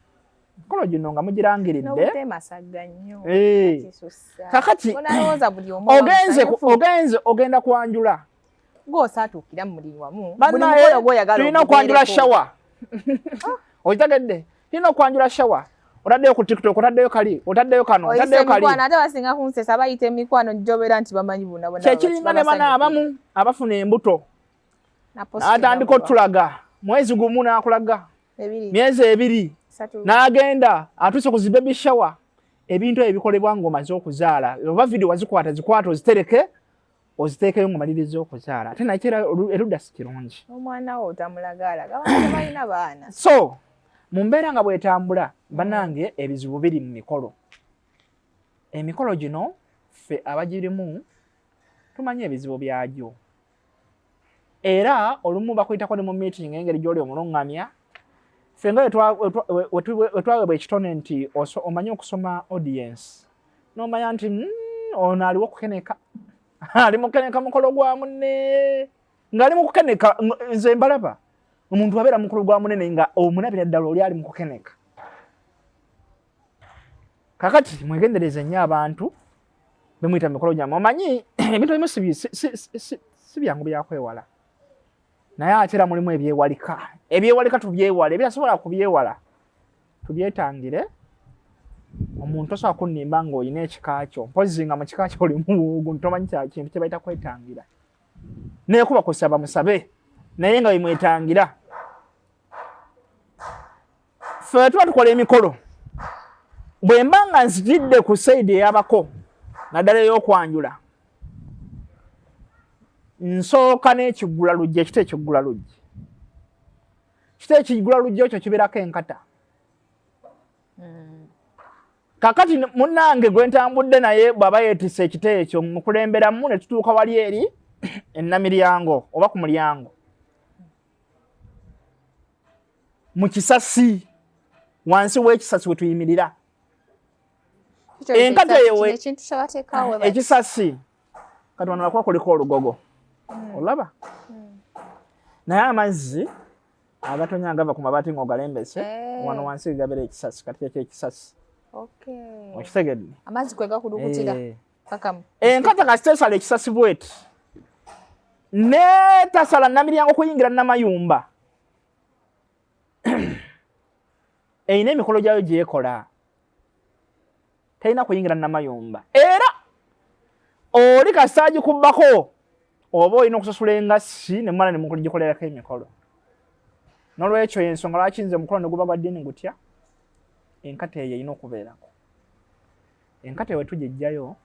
mikolo gino nga mugirangiridde. Kakati ogenze ogenda kwanjula, tulina okwanjula shower, okitegedde? Tulina okwanjula shower, otaddeyo ku TikTok, otaddeyo kali, otaddeyo kano, otaddeyo kali. Ate basinga kunsesa bayita emikwano jobeera nti bamanyi buna. Kyekiringa ne bana abamu abafuna embuto, n'atandika otulaga mwezi gumu, n'akulaga myezi 2, n'agenda atuuse ku zi baby shower. Ebintu ebyo bikolebwa ng'omaze okuzaala. Oba video wazikwata, zikwata ozitereke, oziteekeyo ng'omaliriza okuzaala. Ate nakyo era erudda si kirungi. Omwana wo otamulagaalaga, abantu balina baana. So mu mbeera nga bwetambula, bannange, ebizibu biri mu mikolo. Emikolo gino ffe abagirimu tumanyi ebizibu byagyo, era olumu bakuyitako ne mu meeting engeri gy'oli omuluŋŋamya. Ffe nga wetwaweebwa ekitone nti omanyi okusoma audience, n'omanya nti ono aliwo kukeneka, ali mukeneka mukolo gwa munne, ng'ali mu kukeneka. Nze mbalaba omuntu abeera mukolo gwa munene nga omulabira ddala oli ali mu kukeneka. Kakati mwegendereze nnyo abantu bemuyita mikolo gyammwe. Omanyi ebintu ebimu si byangu byakwewala, naye ate era mulimu ebyewalika. Ebyewalika tubyewale, ebitasobola kubyewala tubyetangire. Omuntu osobola kunnimba ng'olina ekika kyo, mpozi nga mu kika kyo oli muwuugu, ntomanyi kintu kye bayita kwetangira. Nekuba kusaba musabe, naye nga bemwetangira. Ffe tuba tukola emikolo, bwe mba nga nzijidde ku side eyabako, naddala ey'okwanjula, nsooka n'ekiggula luggi, ekita ekiggula luggi. Kita ekiggula luggi ekyo kibeerako enkata. Kakati munnange gwe ntambudde naye bw'aba yeetisse ekita ekyo, mukulemberamu ne tutuuka wali eri ennamiryango oba ku mulyango mu kisasi, wansi w'ekisasi we tuyimirira. Enkata eyo, ekisasi kati wano wakuba kuliko olugogo, olaba, naye amazzi agatonya agava ku mabaati ng'ogalembese wano wansi gabeera ekisasi. Kati kyekyo ekisasi, okitegedde? Amazzi kwe gakulukutira. Enkata kasita esala ekisasi bweti netasala namiryango kuyingira namayumba, erina emikolo gyayo gyekola, terina kuyingira namayumba. Era oli kasita agikubbako, oba olina okusasula engassi nemala nemugikolerako emikolo. Nolwekyo ensonga lwaki nze omukolo ne guba gwa ddiini gutya, enkata eyo erina okubeerako. Enkata eyo wetugijjayo,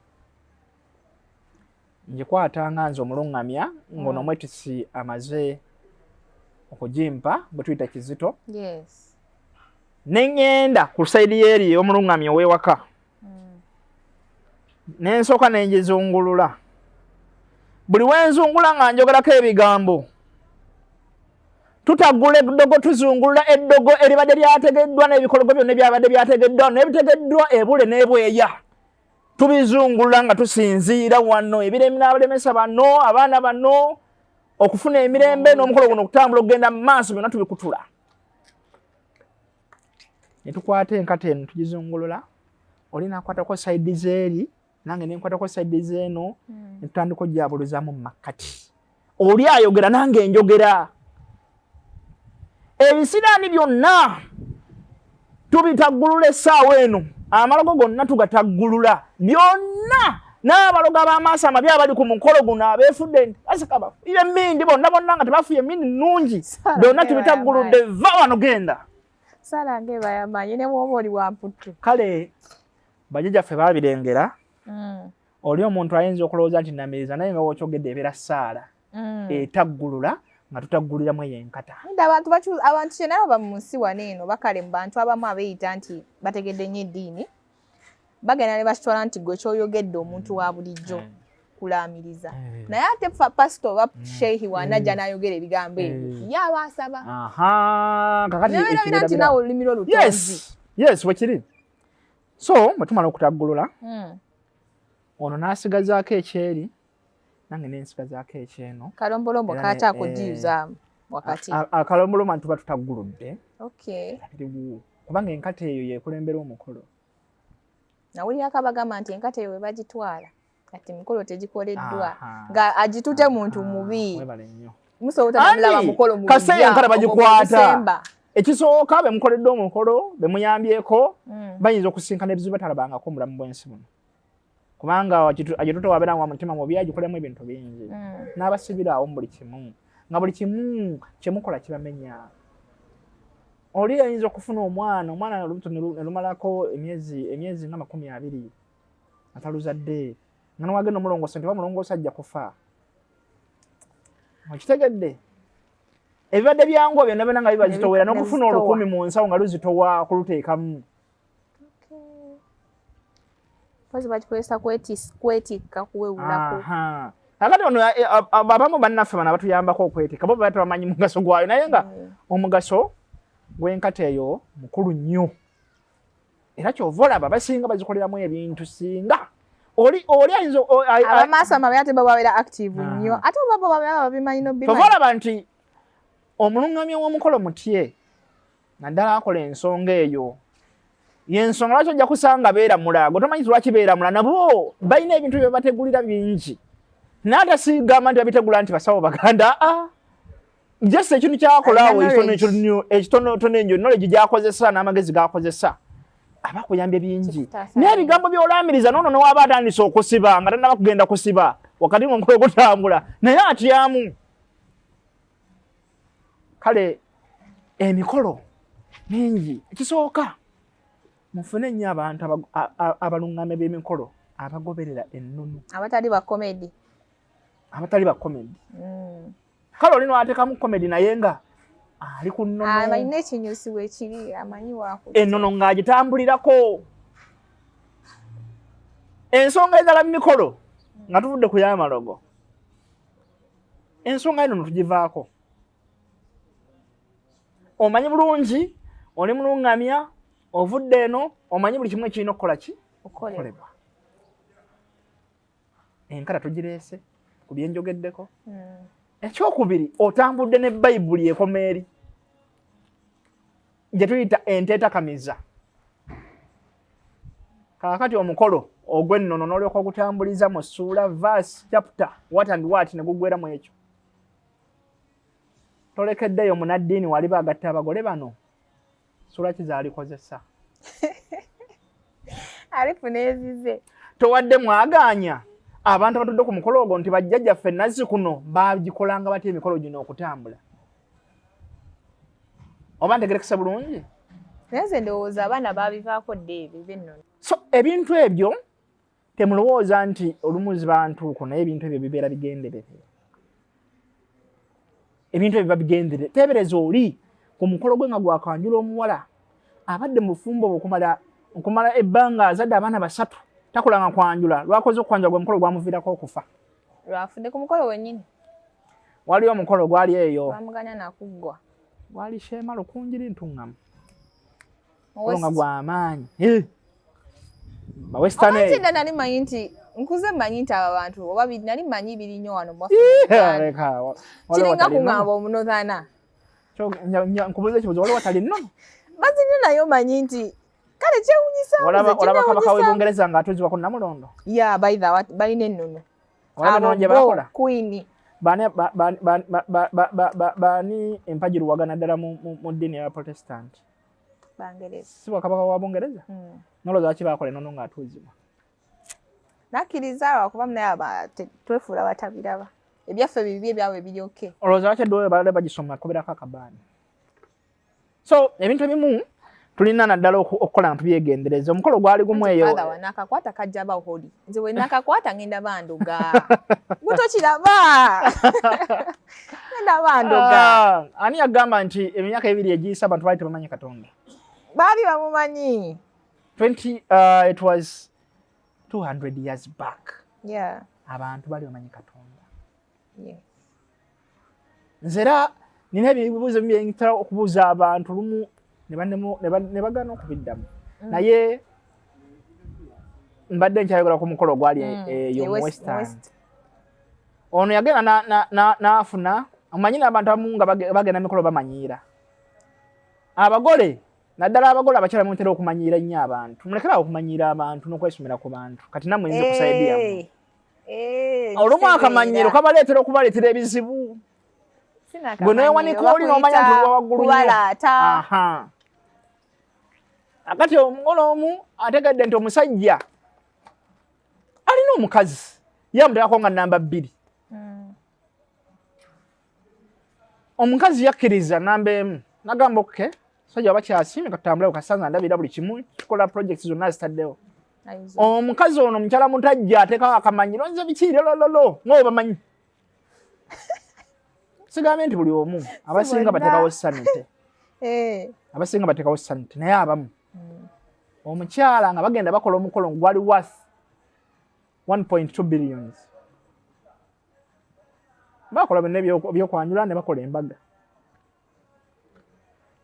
ngikwata nga nze omuluŋŋamya, ng'ono omwetisi amaze okugimpa, bwe tuyita kizito, ne ŋŋenda ku side y'eri ey'omuluŋŋamya ow'ewaka, ne nsooka ne ngizungulula. Buli wenzungula nga njogerako ebigambo, tutaggula eddogo, tuzungulula eddogo eribadde lyategeddwa n'ebikologo byonna ebyabadde byategeddwa n'ebitegeddwa ebule n'ebweya, tubizungulula nga tusinziira wano ebiremi n'abalemesa bano abaana bano okufuna emirembe n'omukolo guno okutambula okugenda mu maaso. Byonna tubikutula ne tukwata enkata eno, tugizungulula. Oli nakwatako side zeeri, nange nenkwatako side zeeno, ne tutandika ojabuluzaamu mu makkati. Oli ayogera, nange njogera. Ebisiraani byonna tubitaggulula essaawa eno, amalogo gonna tugataggulula byonna. N'abalogo ab'amaaso amabi abali ku mukolo guno abeefudde asika bafuye emmindi bonna bonna nga tebafuye emmindi nnungi byonna tubitagguludde, va wano genda. Sala ng'eba yamaanyi ne bw'oba oli wa mputtu. Kale bajjajjaffe baabirengera. Oli omuntu ayinza okulowooza nti namiriza, naye nga wokyogedde ebeera ssaala etaggulula nga tutagguliramu eyo enkata. Abantu kyenalaba mu nsi wano eno bakale mu bantu abamu abeeyita nti bategedde nnyo eddiini bagenda ne bakitwala nti gwe kyoyogedde omuntu wa bulijjo kulaamiriza, naye ate pasita oba sheikh wanajja n'ayogera ebigambo ebyo ye aba asaba. Kakati nti naawe olulimi lwo lutonzi. Yes, bwe kiri. So bwe tumala okutaggulula, ono n'asigazaako ekyeri, nange nensigazaako ekyeno. Kalombolombo kakyakugiyuzaamu wakati. Akalombolombo nti tuba tutagguludde biriwo, kubanga enkata eyo yekulembera omukolo. Nawulirako abagamba nti enkata eyo we bagitwala kati emikolo tegikoleddwa nga agitute muntu mubi, musobola mukolo. Kaseera enkata bagikwata, ekisooka bemukoledde omukolo bemuyambyeko bayinza okusinkana ebizibu batalabangako omulamu bw'ensi buno, kubanga agitute wabeera nga mutima mubi, agikolemu ebintu bingi n'abasibira awo mu buli kimu, nga buli kimu kyemukola kibamenya. Oli ayinza okufuna omwana, omwana olubuto ne lumalako emyezi nga 20 ataluzadde, nga newagenda omulongoosa nti bamulongoosa ajja kufa. Okitegedde? Ebibadde byangu byonna byonna nga bibazitowera n'okufuna 1000 mu nsawo nga luzitowa okuluteekamu. Mpozi bakikozesa kwetikka, kuwewulako. Kakati ono abamu bannaffe bano abatuyambako okwetikka bo baba tebamanyi mugaso gwayo, naye nga omugaso gw'enkata eyo mukulu nnyo, era kyova olaba basinga bazikoleramu ebintu. Singa oli oli ayinza Abamaaso amabi ate bo babeera active nnyo, ate oba bo babeera babimanyi nobimanyi. Kyova olaba nti omulungamya w'omukolo mutye naddala akola ensonga eyo, yensonga lwaki ojja kusanga beeramula gwe tomanyi lwaki beeramula. Nabo balina ebintu bye bategulira bingi, naye ate sigamba nti babitegula nti basawo baganda. A just ekintu kyakola awo ekitonotono enjo knowledge gyakozesa n'amagezi gakozesa aba akuyambye bingi n'ebigambo by'olaamiriza noono newaba atandise okusiba nga tannaba kugenda kusiba wakati ng'omukolo gutambula naye atyamu. Kale emikolo mingi. Ekisooka, mufune nnyo abantu abalungamya b'emikolo abagoberera ennono. Abatali ba comedy. Abatali ba comedy. Kale oli nwateekamu comedy naye nga ali ku nnono. Alina ekinyusi weekiri, amanyi waku. Ennono ng'agitambulirako. Ensonga endala mu mikolo, nga tuvudde ku y'amalogo, ensonga eno tugivaako. Omanyi bulungi oli mulungamya, ovudde eno omanyi buli kimu ekirina okukola ki okukolebwa. Enkata tugireese ku byenjogeddeko. Ekyokubiri, otambudde ne Bayibuli ekoma eri gye tuyita enteetakamiza. Kaakati omukolo ogw'ennono n'olyoka ogutambuliza mu ssuula, verse, chapter, what and what, ne gugwera mu ekyo. Tolekeddeyo munaddiini wali bagatta abagole bano, ssuula ki zaalikozesa? Alifuna ezize. Towadde mwagaanya abantu abatudde ku mukolo ogwo nti bajjajjaffe nazzi kuno bagikolanga batya emikolo gino okutambula, oba ntegerekesa bulungi? Naye nze ndowooza abaana babivaako dda ebyo ebyennono. So ebintu ebyo temulowooza nti olumu ziba ntuuko, naye ebintu ebyo bibeera bigenderere. Ebintu ebyo biba bigenderere. Teebereza oli ku mukolo gwe nga gwakanjula omuwala abadde mu bufumbo bwe okumala ebbanga, azadde abaana basatu, takolanga kwanjula, lwakoze okwanjula gwe mukolo gwamuviirako okufa. Lwafudde ku mukolo wennyini. Waliyo omukolo gwali eyo. Bamuganya nakuggwa. Gwali Sheema Lukunjiri Ntuŋŋamu nga gwamaanyi. Bawestern nali manyi nti nkuze manyi nti abo bantu oba nali manyi biri nnyo wano mu kiringa kuŋŋamba omunothana. Nkubuuza ekibuuzo, waliwo watali nnono? Bazirina, naye omanyi nti kale kyewunyisa. Olaba kabaka w'e Bungereza ng'atuuzibwa ku Namulondo. Ya, by the way, balina ennono. Olaba ennono gye bakola. Queen. Baani empagi luwaga naddala mu ddiini ya Protestant? Bangereza. Si bwakabaka wa Bungereza? Nolowooza lwaki bakola ennono ng'atuuzibwa? Nakkiriza lwakuba naye aba twefuula batabiraba. Ebyaffe bibi, ebyabwe biri okay. Olowooza lwaki edduwa balala bagisoma kubeerako akabaani? So ebintu ebimu tulina naddala okukola nga tubyegendereza. Omukolo gwali gumu eyo. Father wanakakwata kajja ba holi. Nze we nakakwata ngenda bandoga. Gutokiraba. Ngenda bandoga. Ah, ani yagamba nti emyaka ebiri egiyise abantu baali tebamanyi Katonda? Baali bamumanyi. 20 it was 200 years back. Yeah. Abantu baali bamanyi Katonda. Yes. Nze era nina ebibuuzo byentera okubuuza abantu lumu ne bagaana okubiddamu. Naye mbadde nkyayogera ku mukolo ogwali eyo mu Western. Ono yagenda n'afuna, omanyi n'abantu abamu nga bagenda mikolo bamanyiira. Abagole, naddala abagole abakyala mutera okumanyiira ennyo abantu. Mulekere awo okumanyiira abantu n'okwesomera ku bantu. Kati nammwe nze ku side yammwe. Olumu akamanyiro kabaleetera okubaleetera ebizibu. Gwe neewanika oli n'omanya nti olwa waggulu nnyo. Akati omugole omu ategedde nti omusajja alina omukazi ye amuteekako nga namba 2. Omukazi yakkiriza namba 1 n'agamba okay, musajja waba kyasiimye katutambule kasanza ndabira buli kimu tukola projects zonna zitaddewo. Omukazi ono mukyala mutajja ateekawo akamanyiro nze biki lolololo ng'oyo bamanyi. Sigambye nti buli omu abasinga bateekawo sanity. Abasinga bateekawo sanity naye abamu omukyala nga bagenda bakola omukolo gwali worth 1.2 billions. Bakola byonna ebyokwanjula ne bakola embaga.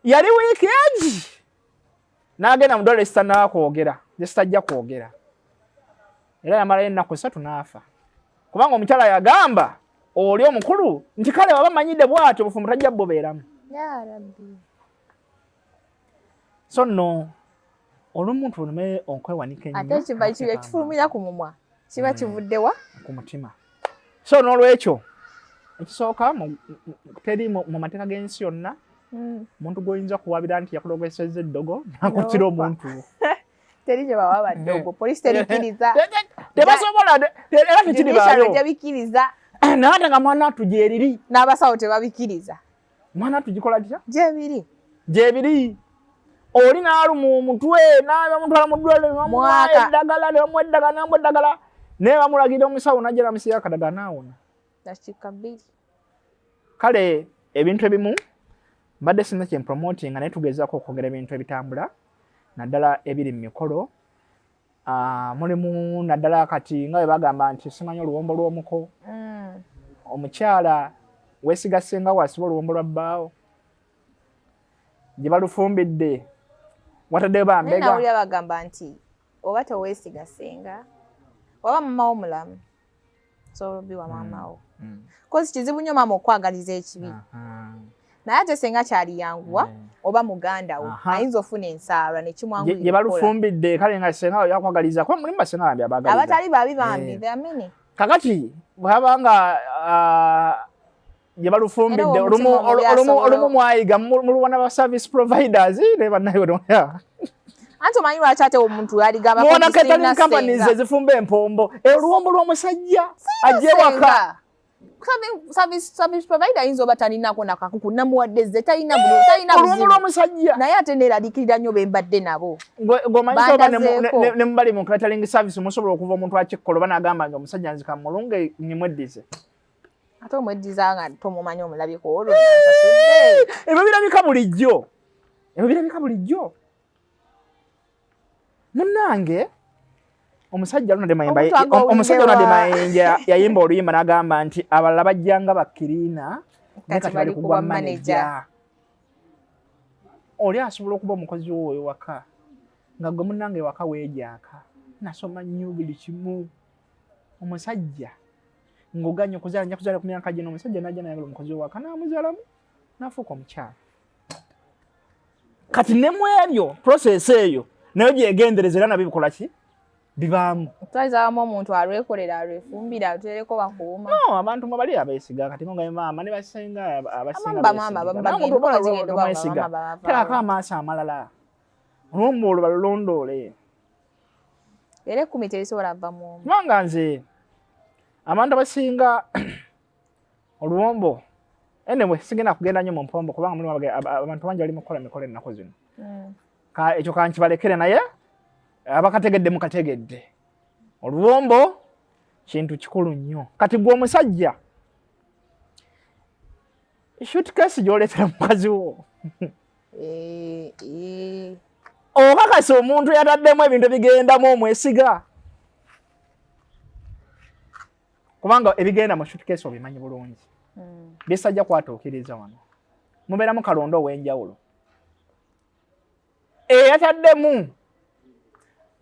Yali wiiki egi n'agenda mu ddwaliro esitanaba kwogera, gye sitajja kwogera. Era yamalayo ennaku 3 n'afa. Kubanga omukyala yagamba oli omukulu nti kale waba manyidde bw'atyo obufumbo tajja bubeeramu. Ya Rabbi. So nno olumu tulume okwewanika ennyo. Ate kiba ekifulumira ku mumwa kiba kivudde wa? Ku mutima. So n'olwekyo ekisooka teri mu mateeka g'ensi yonna omuntu gw'oyinza kuwabira nti yakulogesezza eddogo n'akuttira omuntu wo. Teri gye bawa baddogo, poliisi terikiriza. Tebasobola, era tekiribaayo. Tebikkiriza. Naye ate nga mwana attu gyeriri. N'abasawo tebabikiriza. Mwana attu gikola kitya? Gyebiri. Gyebiri. Oli n'aluma omutwe, n'abamutwala mu ddwaliro, ne bamuwa eddagala, ne bamuwa eddagala, ne bamuwa eddagala. Naye bamulagira omusawo n'ajja n'amusiiga akadagala n'awona. Dakiika 2. Kale ebintu ebimu mbadde sirina kye mpromotinga naye tugezaako okwogera ebintu ebitambula naddala ebiri mu mikolo. Mulimu naddala kati nga bwe bagamba nti simanyi oluwombo lw'omuko. Omukyala weesiga ssenga wasiba oluwombo lwa bbaawo gye balufumbidde wataddeyo bambega. Naye nawulira bagamba nti oba toweesiga ssenga oba mama wo mulamu osobola obiwa maama wo. Kozi kizibu nnyo maama okwagaliza ekibi. Naye ate ssenga kyaliyanguwa oba muganda wo ayinza ofuna ensaalwa ne kimwanguyira. Gye balufumbidde kale nga ssenga yakwagaliza kuba mulimu bassenga bambi abaagaliza. Abatali babi bambi, there are many. Kakati bw'aba nga gye balufumbidde olumu mwayiga muluwana ba service providers ne bannayo. Anti omanyi lwaki ate omuntu yaligamba muwana catering companies ezifumba empombo oluwombo lw'omusajja ajje waka. Service provider ayinza oba talinako nakakuku namuwadde ze talina oluwombo lw'omusajja. Naye ate neeraliikirira nnyo be mbadde nabo. Ng'omanyi oba ne mubali mu catering service musobola okuva omuntu akikkola oba n'agamba nti omusajja nzika mulunge nyimweddize. Ate omweddiza nga tomumanyi omulabyeko olwo nansasudde. Ebyo birabika bulijjo. Ebyo birabika bulijjo. Munnange omusajja Ronald Mayinja yayimba oluyimba n'agamba nti abalala bajjanga bakkiriina naye kati bali kugwa manager. Oli asobola okuba omukozi wo ewaka nga gwe munnange ewaka weejaaka nasoma nnyo buli kimu. Omusajja ng'oganye okuzaala nja kuzaala ku myaka gino omusajja n'ajja n'ayagala omukozi owaka n'amuzaalamu n'afuuka omukyala. Kati ne mu ebyo process eyo nayo gyegendereza era nabyo bikola ki? Bibaamu. Twazaamu omuntu alwekolera alwefumbira atereko bakuuma. No, abantu mwe bali abeesiga kati nga maama ne basenga abasinga beesiga. Teekako amaaso amalala. Olwombo olwo balulondoole. Era 10 terisobola va mu omu. Kubanga nze abantu abasinga oluwombo, anyway sigenda kugenda nnyo mu mpombo kubanga mulimu abantu bangi bali mu kukola mikolo ennaku zino. Ekyo kankibalekere, naye abakategedde mukategedde. Oluwombo kintu kikulu nnyo. Kati gwe omusajja, suitcase gy'oleetera mukazi wo, okakasa omuntu yataddemu ebintu ebigendamu omwesiga? Kubanga ebigenda mu suitcase obimanyi bulungi. Bisajja kwatuukiriza wano mubeeramu kalonda ow'enjawulo eyataddemu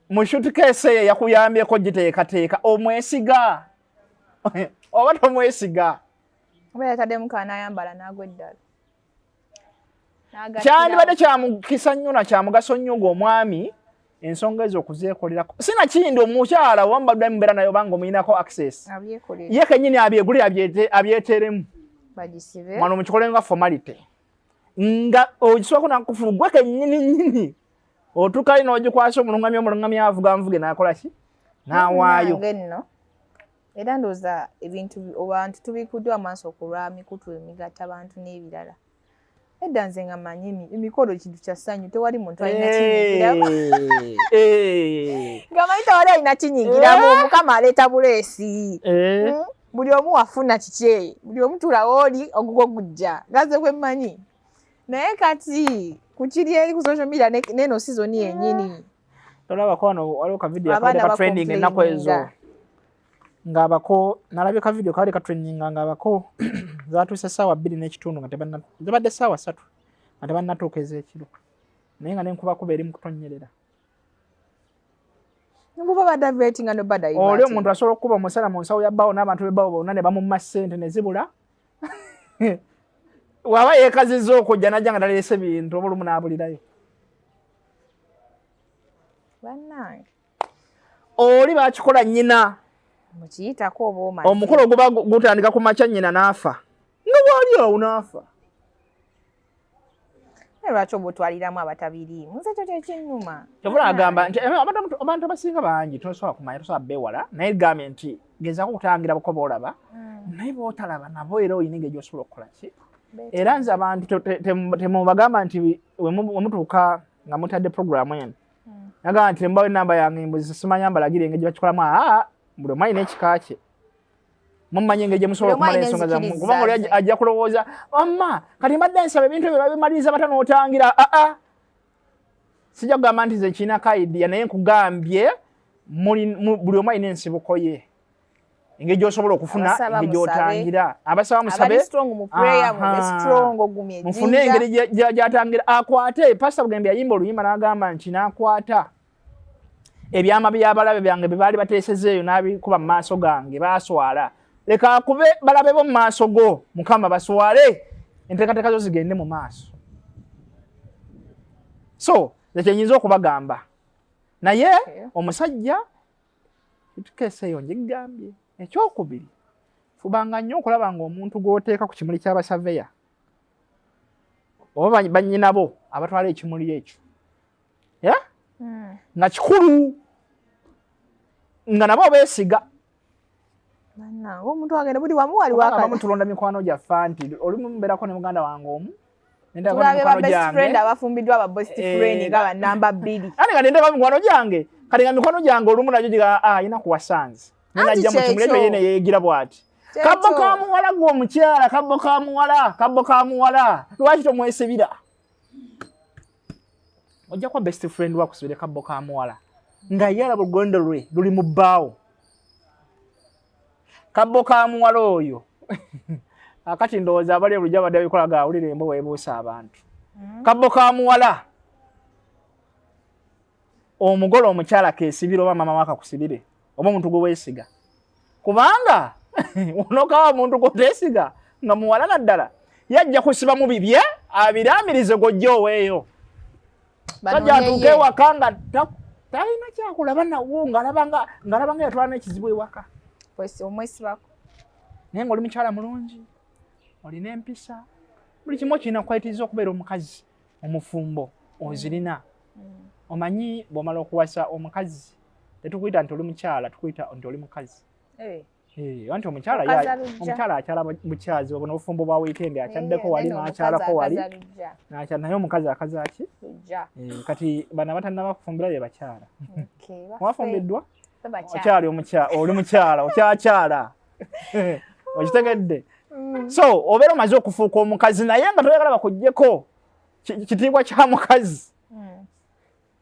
mu suitcase eyo yakuyambyeko giteekateeka, omwesiga oba tomwesiga? Oba yataddemu kanayambala n'agwa eddala. Kyandibadde kyamukisa nnyo na kyamugaso nnyo ng'omwami ensonga ezo okuzeekolerako, sinakindi omukyala wambadde mubeera naye obanga omuyinako access, ye kennyini abyegulire, abyeteremu wano mukikole nga formality, nga ogisobako nakufulu gwe kennyini nnyini otuukayo n'ogikwasa omulungamya, omulungamya avuga nvuge n'akola ki, n'awaayo. Nno era ndowooza ebintu abantu tubikuddwa amaaso ku lwa mikutu emigatta abantu n'ebirala. Edda nze nga manyi emikolo kintu kya ssanyu, tewali muntu alina kinyigiramu, nga manyi tewali alina kinyigiramu, Mukama aleeta buleesi. Buli omu wafuna kikye, buli omu tulawo oli ogugwo gujja, gaze bwe mmanyi. Naye kati kukiri eri ku social media neno season yennyini. Tolabako wano waliwo ka video akabadde ka trending ennaku ezo, ng'abako nalabye ka video kabadde ka trendinga, ng'abako zatuuse 2:30 nga tebanna, zibadde 3:00 nga tebannatuuka ez'ekiro, naye nga nenkubakuba eri mu kutonyerera. Nkuba badavertinga no bada. Oli omuntu asobola okukuba omusala mu nsawo ya bbaawo n'abantu b'ebbaawo bonna ne bamumma ssente ne zibula. Waba yeekazizza okujja najja nga taleese bintu, oba olumu n'abulirayo. Bannange. Oli bakikola nnyina. Mukiyitako oba omaze. Omukolo guba gutandika ku makya, nnyina n'afa nga bwali awo n'afa. Naye lwaki oba otwaliramu abatabiriimu? Nze ekyo kyekinnuma. Kyovula agamba nti abantu abasinga bangi tosobola kumanya, tosobola beewala, naye gambye nti gezaako okutangira buko boolaba, naye bootalaba nabo era olina engeri gy'osobola okukola ki. Era nze abantu temubagamba nti wemutuuka nga mutadde programu eno, nagamba nti tembawo enamba yange mbuzi simanya mbalagire engeri gye bakikolamu. Aa, buli omu alina ekika kye, mumanyi engeri gye musobola okumala ensonga zammwe, kubanga oli ajja kulowooza, "Amma kati mbadde nsaba ebintu ebyo babimaliriza bata n'otangira." Aa, sijja kugamba nti nze nkirinako idea, naye nkugambye buli omu alina ensibuko ye, engeri gy'osobola okufuna, engeri gy'otangira. Abasaba musabe, mufune engeri gy'atangira akwate. Pasita Bugembe yayimba oluyimba n'agamba nti n'akwata ebyama by'abalabe byange bye baali bateeseza eyo n'abikuba mu maaso gange, baaswala. Leka akube balabe bo mu maaso go, Mukama, baswale, enteekateeka zo zigende mu maaso. So nze kyenyinza okubagamba, naye omusajja suitcase eyo njigambye. Ekyokubiri, fubanga nnyo okulaba ng'omuntu gw'oteeka ku kimuli ky'abasaveya oba bannyinabo abatwala ekimuli ekyo nga kikulu, nga nabo beesiga. Omuntu agenda buli wamu wali. Abamu tulonda mikwano gyaffe nti olumu mubeerako ne muganda wange omu. Tulabe ba best friend abafumbiddwa, aba best friend nga banamba 2. Ate nga nendeka mikwano gyange, kati nga mikwano gyange olumu nagyo giga, "Ah, ayina kuwasanze," nenajja mu kimuli ekyo ye neyeegira bw'ati. Kabbo ka muwala, gwe omukyala, kabbo ka muwala, kabbo ka muwala, lwaki tomwesibira? Ojja kuba best friend wakusibire kabbo ka muwala nga ye alaba olugendo lwe luli mu bbaawo. Kabbo ka muwala oyo akati ndowooza abali bulijjo abadde babikola gawulira embwa weebuusa abantu. Kabbo ka muwala omugole omukyala kesibire, oba mama wakakusibire, oba omuntu gwe weesiga, kubanga onokawa omuntu gwoteesiga nga muwala naddala, yajja kusiba mu bibye abiraamirize gwojja oweeyo. Sajja atuuke ewaka nga talina kyakulaba nawo, ng'alaba nga yatwala n'ekizibu ewaka. Omwesibako. Naye ng'oli mukyala mulungi, olina empisa, buli kimu okirina kwayitiriza okubeera omukazi omufumbo ozirina. Omanyi bw'omala okuwasa omukazi. Tetukuyita nti oli mukyala, tukuyita nti oli mukazi. Eh, anti omukyala omukyala akyala mukyazi obwo n'obufumbo bwa weekend akyaddeko wali n'akyalako wali n'akyala, naye omukazi akaza ki? Eh, kati bano abatannaba kufumbira be bakyala. Wafumbiddwa? Okyali omukyala, oli mukyala, okyakyala. Okitegedde? So obeera omaze okufuuka omukazi naye nga toyagala bakuggyeko kitiibwa kya mukazi.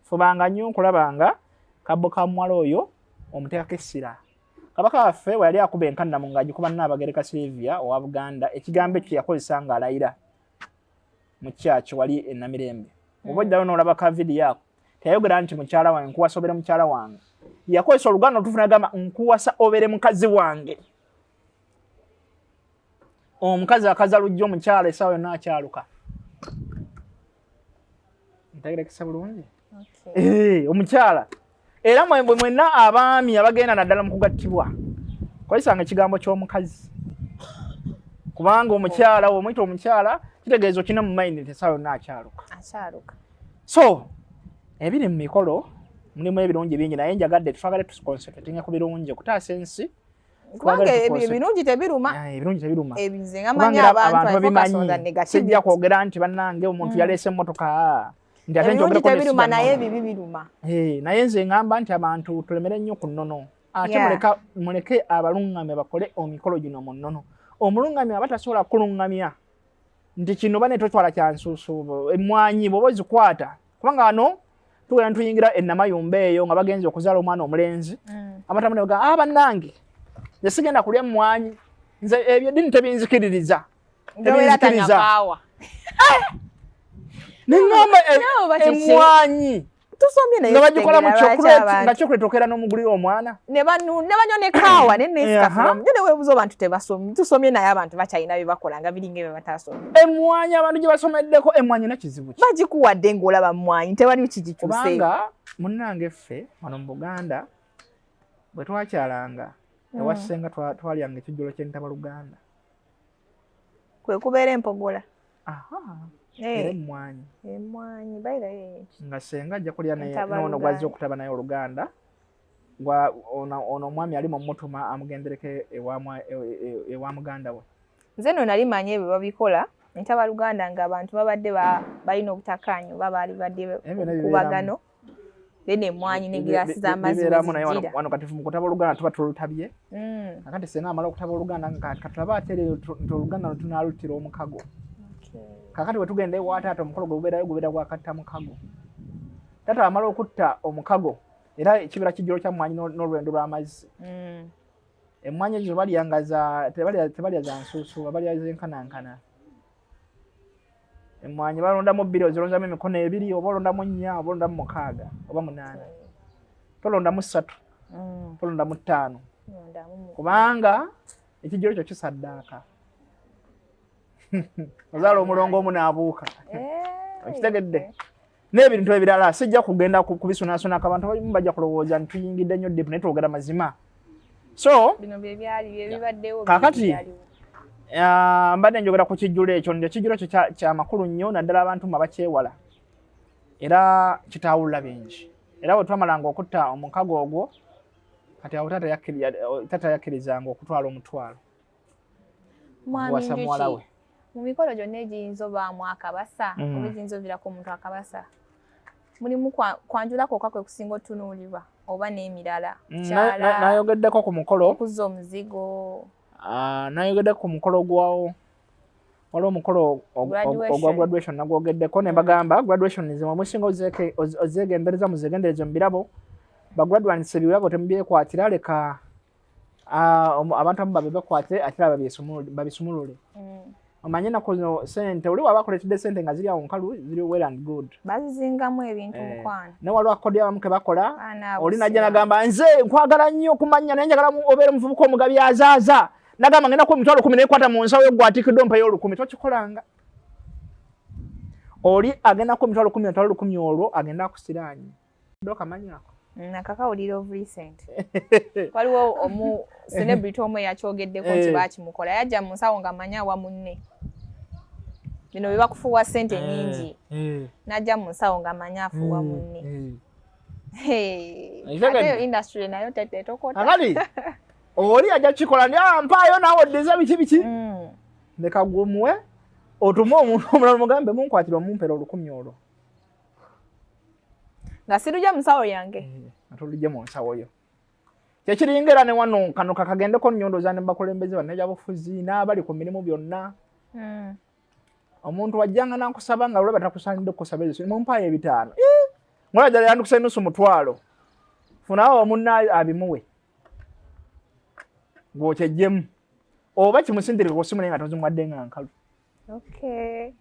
Fubanga nnyo okulaba nga kabbo ka muwala oyo omuteekako essira. Kabaka waffe bwe yali akuba enkannamu ng'agikuba Nnaabagereka Sylvia owa Buganda, ekigambo ekyo kye yakozesa ng'alayira mu church wali e Namirembe. Oba oddayo n'olaba ka vidiyo ako, teyayogera nti mukyala wange nkuwasa obeere mukyala wange. Yakozesa Oluganda olutuufu n'agamba nkuwasa obeere mukazi wange. Omukazi akaza lujja omukyala essaawa yonna akyaluka. Ntegerekesa bulungi? Eh, omukyala era mwe mwenna abaami abagenda naddala mu kugattibwa kozesanga ekigambo ky'omukazi, kubanga omukyala omuyita omukyala kitegeeza okina mu mayindi nti essaawa yonna akyaluka. So ebiri mu mikolo mulimu ebirungi bingi, naye njagadde twagale tuconcentratinge ku birungi okutaasa ensi. Kubanga ebirungi tebiruma. Ebirungi tebiruma. Nze nga manyi abantu babimanyi. Sijja kwogera nti bannange omuntu yaleese emmotoka nti ate ebirungi tebiruma, naye ebibi biruma. Naye nze ngamba nti abantu tulemere nnyo ku nnono, ate muleke abalungamya bakole emikolo gino mu nnono. Omulungamya aba tasobola kulungamya nti kino bane totwala kya nsuusuubo emmwanyi bw'oba ozikwata, kubanga wano tugenda tuyingira enamayumba eyo nga bagenze okuzaala omwana omulenzi, amatamu ne bagamba, ah, bannange nze sigenda kulya mmwanyi, nze ebyo eddiini tebinzikiririza, tebinzikiriza. Neŋŋamba emmwanyi tusomye naye nga bagikola mu chocolate, nga chocolate okera n'omugulira omwana ne banywa ne kaawa ne Nescafe nyo ne weebuuza abantu tebasomye. Tusomye naye abantu bakyalina bye bakola nga biringa ebyo batasomye. Emmwanyi abantu gye basomeddeko, emmwanyi na kizibu ki? Bagikuwadde ng'olaba mmwanyi, tewali kigikyuse. Kubanga munnange ffe wano mu Buganda bwe twakyalanga ewa ssenga twalyanga ekijjulo ky'entabaluganda. Kwe kubeera empogola. Era emmwanyi. Emmwanyi, by the way. Nga ssenga ajja kulya n'ono gw'azze okutaba naye oluganda, gwa ono omwami ali mu mutuma amugendereko ewa muganda we. Nze nno nali manyi ebyo babikola entabaluganda ng'abantu babadde balina obutakkaanya oba baali badde okubagano, then emmwanyi ne giraasi z'amazzi. Bibeeramu, naye wano kati mu kutaba oluganda tuba tulutabye. Kakati senga amala okutaba oluganda, nga katulabe ate leero nti oluganda lwo tunaaluttira omukago. Kakati bwe tugenda ewa taata, omukolo gwe gubeerayo gubeera gwa katta mukago. Taata amala okutta omukago, era kibeera kijjulo kya mmwanyi n'olwendo lw'amazzi. Emmwanyi ezo balya nga za tebalya za nsuusuuba, balya zenkanankana. Emmwanyi balondamu bbiri, ozilondamu emikono ebiri, oba olondamu nnya, oba olondamu 6 oba 8, tolondamu 3, tolondamu 5, kubanga ekijjulo kyo kisaddaaka. Ozaala omulongo omu n'abuuka. Okitegedde? N'ebintu ebirala sijja kugenda kubisunasunako, abantu abamu bajja kulowooza nti tuyingidde nnyo deep, naye twogera mazima. So bino bye byali bye bibaddewo. Kakati mbadde njogera ku kijjulo ekyo nti ekijjulo ekyo kya makulu nnyo, naddala abantu mwe abakyewala, era kitaawulula bingi. Era bwe twamalanga okutta omukago ogwo, kati awo taata yakkirizanga okutwala omutwalo Mwami muwala we. Mu mikolo gyonna egiyinza obaamu akabasa oba egiyinza oviirako omuntu akabasa, mulimu kwanjula kwokka kwe kusinga otunuulirwa oba n'emirala? Nayogeddeko ku mukolo okuzza omuzigo. Nayogeddeko ku mukolo gwawo, waliwo omukolo ogwa graduation, nagwogeddeko ne mbagamba graduation nze musinga ozeegendereza, muzeegendereze mu birabo. Bagraduates ebirabo temubyekwatira, leka abantu abamu babibakwate ate babisumulule. Omanye ennaku zino sente oli waba akuleetedde sente nga ziri awo nkalu, ziri well and good. Bazizingamu ebintu, mukwano. Ne waliwo akodi abamu ke bakola, oli najja nagamba nze nkwagala nnyo okumanya, naye njagala obeere omuvubuka omugabi azaaza, nagamba ngenda kuwa 100,000, naye kwata mu nsawo yo gwatikiddwa mpeyo 1,000. Tokikolanga. Oli agenda kuwa 10,000, 100,000 olwo agenda akusiraanye. Dokamanyi ako? Nakakawulira of recent. Waliwo omu celebrity omu eyakyogeddeko nti bakimukola, yajja mu nsawo nga manyi awa munne bino bye bakufuuwa ssente nnyingi, n'ajja mu nsawo nga manyi afuuwa munne. Ate industry nayo tetokota. Akati oli ajja kikola ndi ah, mpaayo naawe oddiza biki biki. Leka gumuwe otume omuntu omulala mugambe munkwatira omumpera 1000 olwo. Nga sirujja mu nsawo yange. Nga tolujja mu nsawo yo. Kyekiringa era ne wano kano kakagendeko nnyo ndowooza ne bakulembeze bannabyabufuzi n'abali ku mirimu byonna. Omuntu wajjanga n'akusaba nga olaba takusaanidde kukusaba ezo mumpaayo 500. Ng'olaba ddala yandikusa enusu 500. Funawo omunna abimuwe. Gw'okyeggyemu. Oba kimusindire ku ssimu naye nga tozimuwadde nga nkalu. Okay.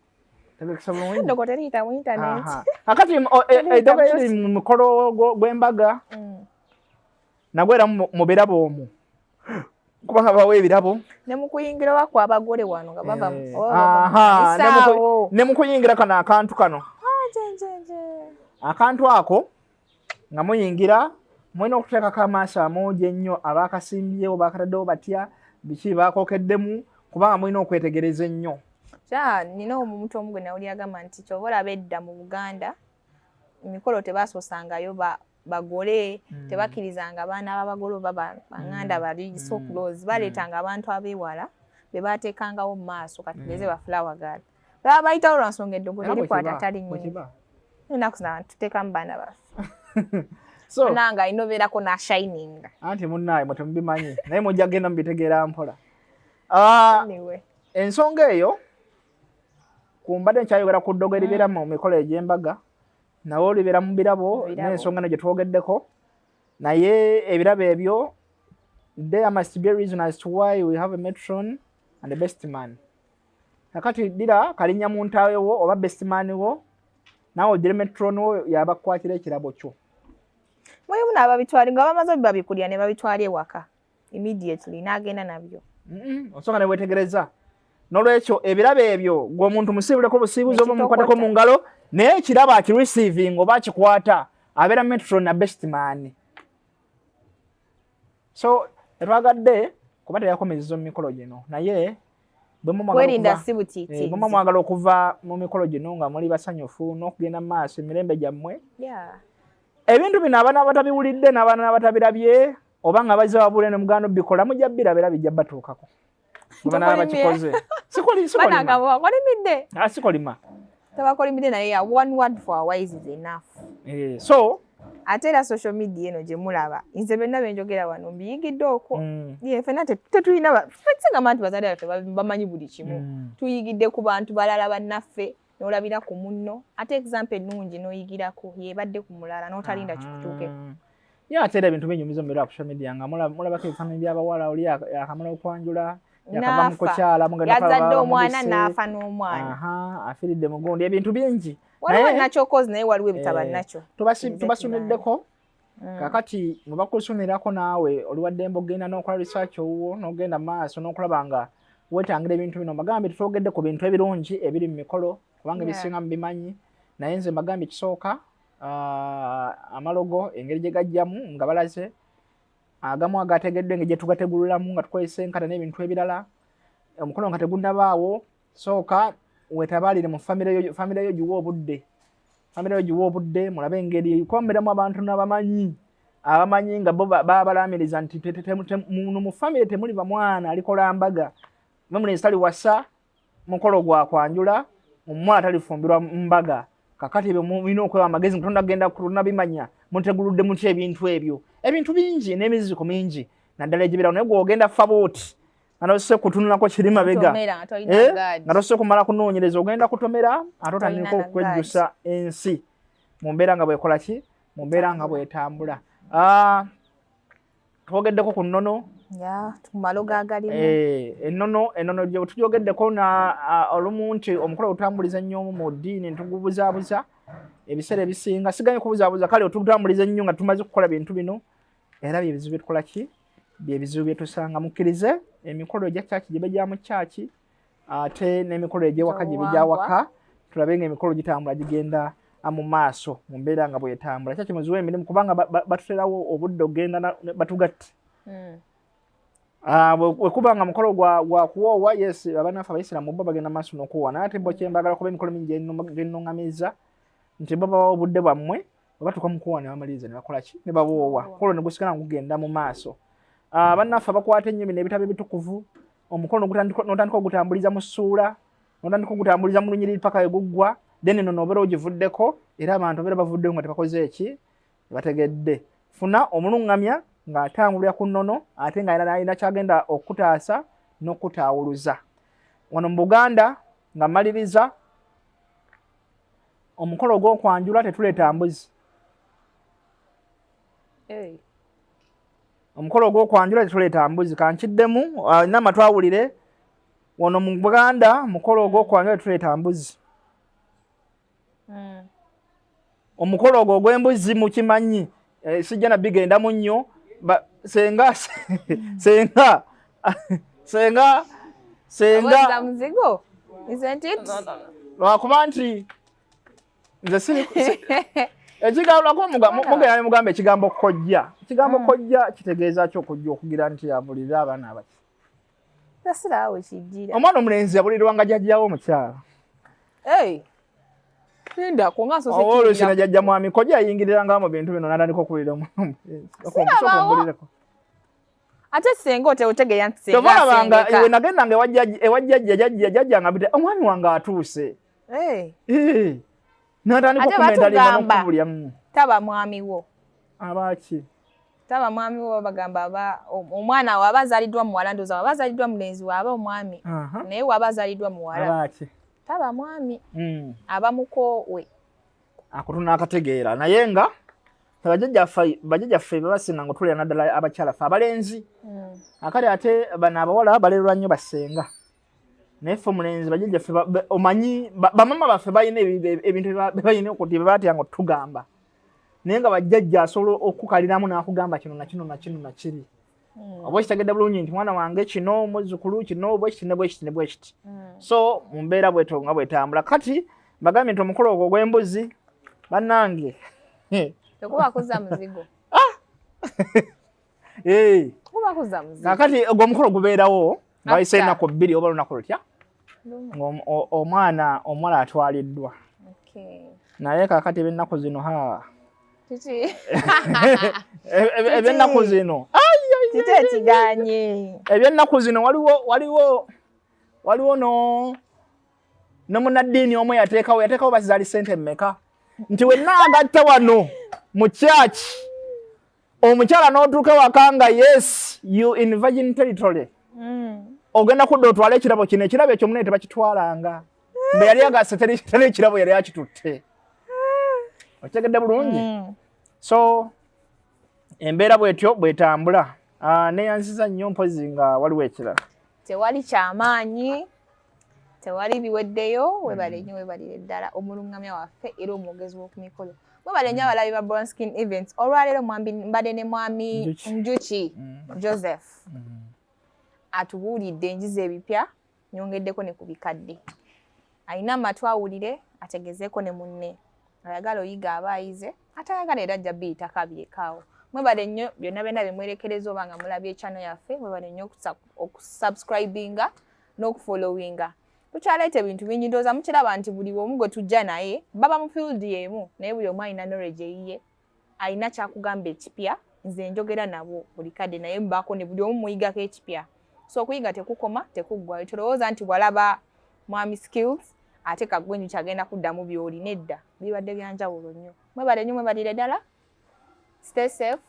Tegekesa bulungi. Eddogo teriyita mu internet. Akati eddogo eriri mu mukolo gw'embaga. Nagwo era mu birabo omwo. Kubanga bawa ebirabo. Ne mu kuyingira wa kwa abagole wano nga bava mu Ne mu kuyingira kano akantu kano. Akantu ako nga muyingira mulina okuteekako amaaso amogi ennyo abaakasimbyewo baakataddewo batya biki baakookeddemu kubanga mulina okwetegereza ennyo. Kya nina omuntu omu gwe nawulira agamba nti ky'oba olaba edda mu Buganda emikolo tebaasosangayo bagole tebakkirizanga abaana b'abagole oba banganda bali so close baleetanga abantu ab'ewala be baateekangawo mu maaso kati tugeze ba flower girl. Baba bayitawo lwa nsonga eddogo terikwata tali nnyo. Ennaku zino abantu tuteekamu baana baffe. So nange alina obeerako na shining. Anti munnaaye mwe temubimanyi naye mujja kugenda mubitegeera mpola. Anyway. Ensonga eyo ku mbadde nkyayogera ku ddogo eribeera mu mikolo egy'embaga nawe olibeera mu birabo n'ensonga eno gye twogeddeko naye ebirabo ebyo there must be a reason as to why we have a matron and a best man. Kakati ddira kalinnya mu ntaawe wo oba best man wo naawe ogire matron wo yabakukwatira ekirabo kyo. Mulimu n'ababitwala nga bamaze obibabikulira ne babitwala ewaka immediately n'agenda nabyo. Osooka ne weetegereza. N'olwekyo ebirabo ebyo gwe omuntu musiibuleko busiibuzi oba omukwateko mu ngalo naye ekirabo akireceiving oba akikwata abeera matron na best man. So tetwagadde kuba teyakomezeza mu mikolo gino naye Kwerinda si butiitiizi. Bwe mwagala okuva mu mikolo gino nga muli basanyufu n'okugenda mu maaso emirembe gyammwe. Ebintu bino abaana abatabiwulidde n'abaana abatabirabye oba nga bazze babuule ne muganda obikola mujja bbiraba era bijja batuukako. Bwe bakikoze. Sikolima. Sikolima. Tabakolimidde naye one word for our wise is enough. So ate era social media eno gye mulaba nze byonna bye njogera wano mbiyigidde okwo. Ffenna tetulina sigamba nti bazadde baffe bamanyi buli kimu. Tuyigidde ku bantu balala bannaffe n'olabira ku munno ate example ennungi n'oyigirako yebadde ku mulala n'otalinda kikutuukeko. Ye ate era ebintu binyumiza mu ku social media nga mulabako ebifaananyi by'abawala oli akamala okwanjula yakava mu kukyala yazadde omwana n'afa n'omwana afiiridde mu gundi ebintu bingi. Waliwo nakyo kozi naye waliwo ebitaba nakyo. Tubasumiddeko kakati mwe bakusumirako naawe oli waddembe okugenda n'okola research owuwo n'ogenda maaso n'okulaba nga weetangira ebintu bino. Mbagambye tetwogedde ku bintu ebirungi ebiri mu mikolo kubanga ebisinga mubimanyi naye nze mbagambye ekisooka amalogo engeri gye gajjamu nga balaze agamu agategeddwa engeri gye tugategululamu nga tukozesa enkata n'ebintu ebirala. Omukolo nga tegunnabaawo sooka weetabaalire mu famire yo giwe obudde. Famire yo giwe obudde mulabe engeri kuba mubeeramu abantu n'abamanyi abamanyi nga bo baabalaamiriza nti muno mu famire temuliva mwana alikola mbaga mulenzi taliwasa mukolo gwa kwanjula omwana talifumbirwa mbaga. Kakati ebyo mulina okwewa amagezi nga tonnagenda tonnabimanya muteguludde mutya ebintu ebyo. Ebintu bingi n'emiziziko mingi naddala egiberawo naye gw'ogenda fa bw'oti nga tosoose kutunulako kiri mabega nga tosoose kumala kunoonyereza ogenda kutomera ate otandika okwejjusa ensi mu mbeera nga bw'ekola ki mu mbeera nga bw'etambula. Twogeddeko ku nnono ennono gye tugyogeddeko olumu nti omukolo ogutambuliza ennyo mu ddiini ntugubuzaabuza ebiseera ebisinga siganye kubuzaabuza kale otutambuliza ennyo nga tumaze kukola bintu bino era bye bizibu bye tukola ki bye bizibu bye tusanga. Mukkirize emikolo egya kyaki gibe gya mu kyaki ate n'emikolo egy'ewaka gibe gya waka tulabe ng'emikolo gitambula gigenda mu maaso mu mbeera nga bw'etambula. Kyaki muziwe emirimu kubanga batuterawo obudde okugenda batugatte. Bwe kuba nga mukolo gwa kuwoowa yes abannaffe abayisiraamu bo bagenda maaso n'okuwoowa naye ate bo kye mbagala kuba emikolo mingi gye nnuŋŋamizza nti bo babawa obudde bwammwe. Bwe batuuka mu kuwoowa ne bamaliriza ne bakola ki? Ne baboowa. Mukolo ne gusigala gugenda mu maaso. Ah, bannaffe abakwata ennyo bino ebitabo ebitukuvu, omukolo n'otandika ogutambuliza mu ssuula, n'otandika ogutambuliza mu lunyiriri paka we guggwa, then eno n'obeera ogivuddeko, era abantu babeera bavuddeyo nga tebakoze eki, tebategedde. Funa omuluŋŋamya ng'atambulira ku nnono, ate nga alina kyagenda okutaasa n'okutaawuluza. Wano mu Buganda, nga mmaliriza, omukolo ogw'okwanjula tetuleeta mbuzi. Omukolo ogw'okwanjula tetuleeta mbuzi. Kankiddemu, alina amatu awulire. Wano mu Buganda, omukolo ogw'okwanjula tetuleeta mbuzi. Omukolo ogwo ogw'embuzi mukimanyi, sijja na bigendamu nnyo. Senga, senga, senga, senga. Muzigo, isn't it? Lwakuba nti nze siri ekigambo, lwakuba mugenda ne mugamba ekigambo kojja. Ekigambo kojja kitegeeza ki? Okujja okugira nti abulirira abaana abaki? Tasiraawo kijjira. Omwana omulenzi abulirwa nga jjajjawo omukyala. Lindako nga nsoose. Oba oluusi ne jjajja mwami kojja ayingiriranga mu bintu bino n'atandika okuwulira omwana omulenzi. Sirabawo. Ate senga otegeera nti senga Kyova olabanga we nagendanga ewa jjajja, jjajja, jjajja nga bite omwami wange atuuse. N'atandika Ate okumentalinga batugamba n'okubulya. Taba mwami wo. Abaaki? Taba mwami wo, bagamba aba omwana waaba azaaliddwa muwala, ndowooza waba azaaliddwa mulenzi waaba omwami, naye waba azaaliddwa muwala Abaaki? taba mwami, aba mukowe. Ako tunaakategeera, naye nga bajjajjaffe babasinga nga tulera naddala abakyala, ffe abalenzi. Akale ate bano abawala balerwa nnyo basenga, naye ffe omulenzi bajjajjaffe omanyi bamama baffe balina ebintu bye balina okuti bye batyanga otugamba, naye nga bajjajja asobola okukaliramu n'akugamba kino nakino nakino nakiri, oba okitegedde bulungi nti mwana wange kino, muzzukulu kino, bwekiti ne bwekiti ne bwekiti. So mu mbeera bwetyo nga bwetambula, kati mbagambye nti omukolo ogwo ogw'embuzi, bannange, Tekuba kuzza muzigo. Kuba kuzza muzigo. Kakati ogwo omukolo gubeerawo nga wayise After. ennaku 2 oba lunaku lutya, Lumu. omwana omuwala atwaliddwa. Naye kakati ebyennaku zino, ha. Kiki? Ebyennaku zino. Kiki ekiganye? Ebyennaku zino waliwo no ne munnaddiini omu yateekawo bazizaali sente mmeka, nti wenna agatta wano mu church omukyala n'otuuka waka nga yes, you in virgin territory, ogenda kudda otwale ekirabo kino. Ekirabo ekyo munene tebakitwalanga, mbe yali agase teri ekirabo yali akitutte. Okitegedde bulungi? So embeera bwetyo bwetambula. Ah, neyanziza nnyo, mpozi nga waliwo ekirala. Tewali kyamaanyi, tewali biweddeyo. Webale nnyo, webalire ddala omulungamya waffe era omwogezi w'oku mikolo. Mwebale nnyo abalabi ba Brown Skin Events. Olwaleero mbadde ne mwami Njuki. Njuki Joseph, atubuulidde enjizi ebipya, nyongeddeko ne ku bikadde. Alina amatu awulire, ategezeeko ne munne. Ayagala oyiga aba ayize, atayagala era ajja biyitako abirekaawo. Mwebale nnyo byonna byonna bemwerekereza oba nga mulabye channel yaffe. Mwebale nnyo okusubscribinga n'okufollowinga. Tukyaleeta ebintu bingi. Ndowooza mukiraba nti buli omu gwe tujja naye baba mu field emu, naye buli omu alina knowledge eyiye, alina kyakugamba ekipya. Nze njogera nabo buli kadde, naye mbaako ne buli omu muyigako ekipya. So okuyiga tekukoma, tekuggwayo. Tolowooza nti walaba mwami Skills ate kagwenyu kyagenda kuddamu by'oli. Nedda, bibadde byanjawulo nnyo. Mwebale nnyo, mwebalire ddala. Stay safe.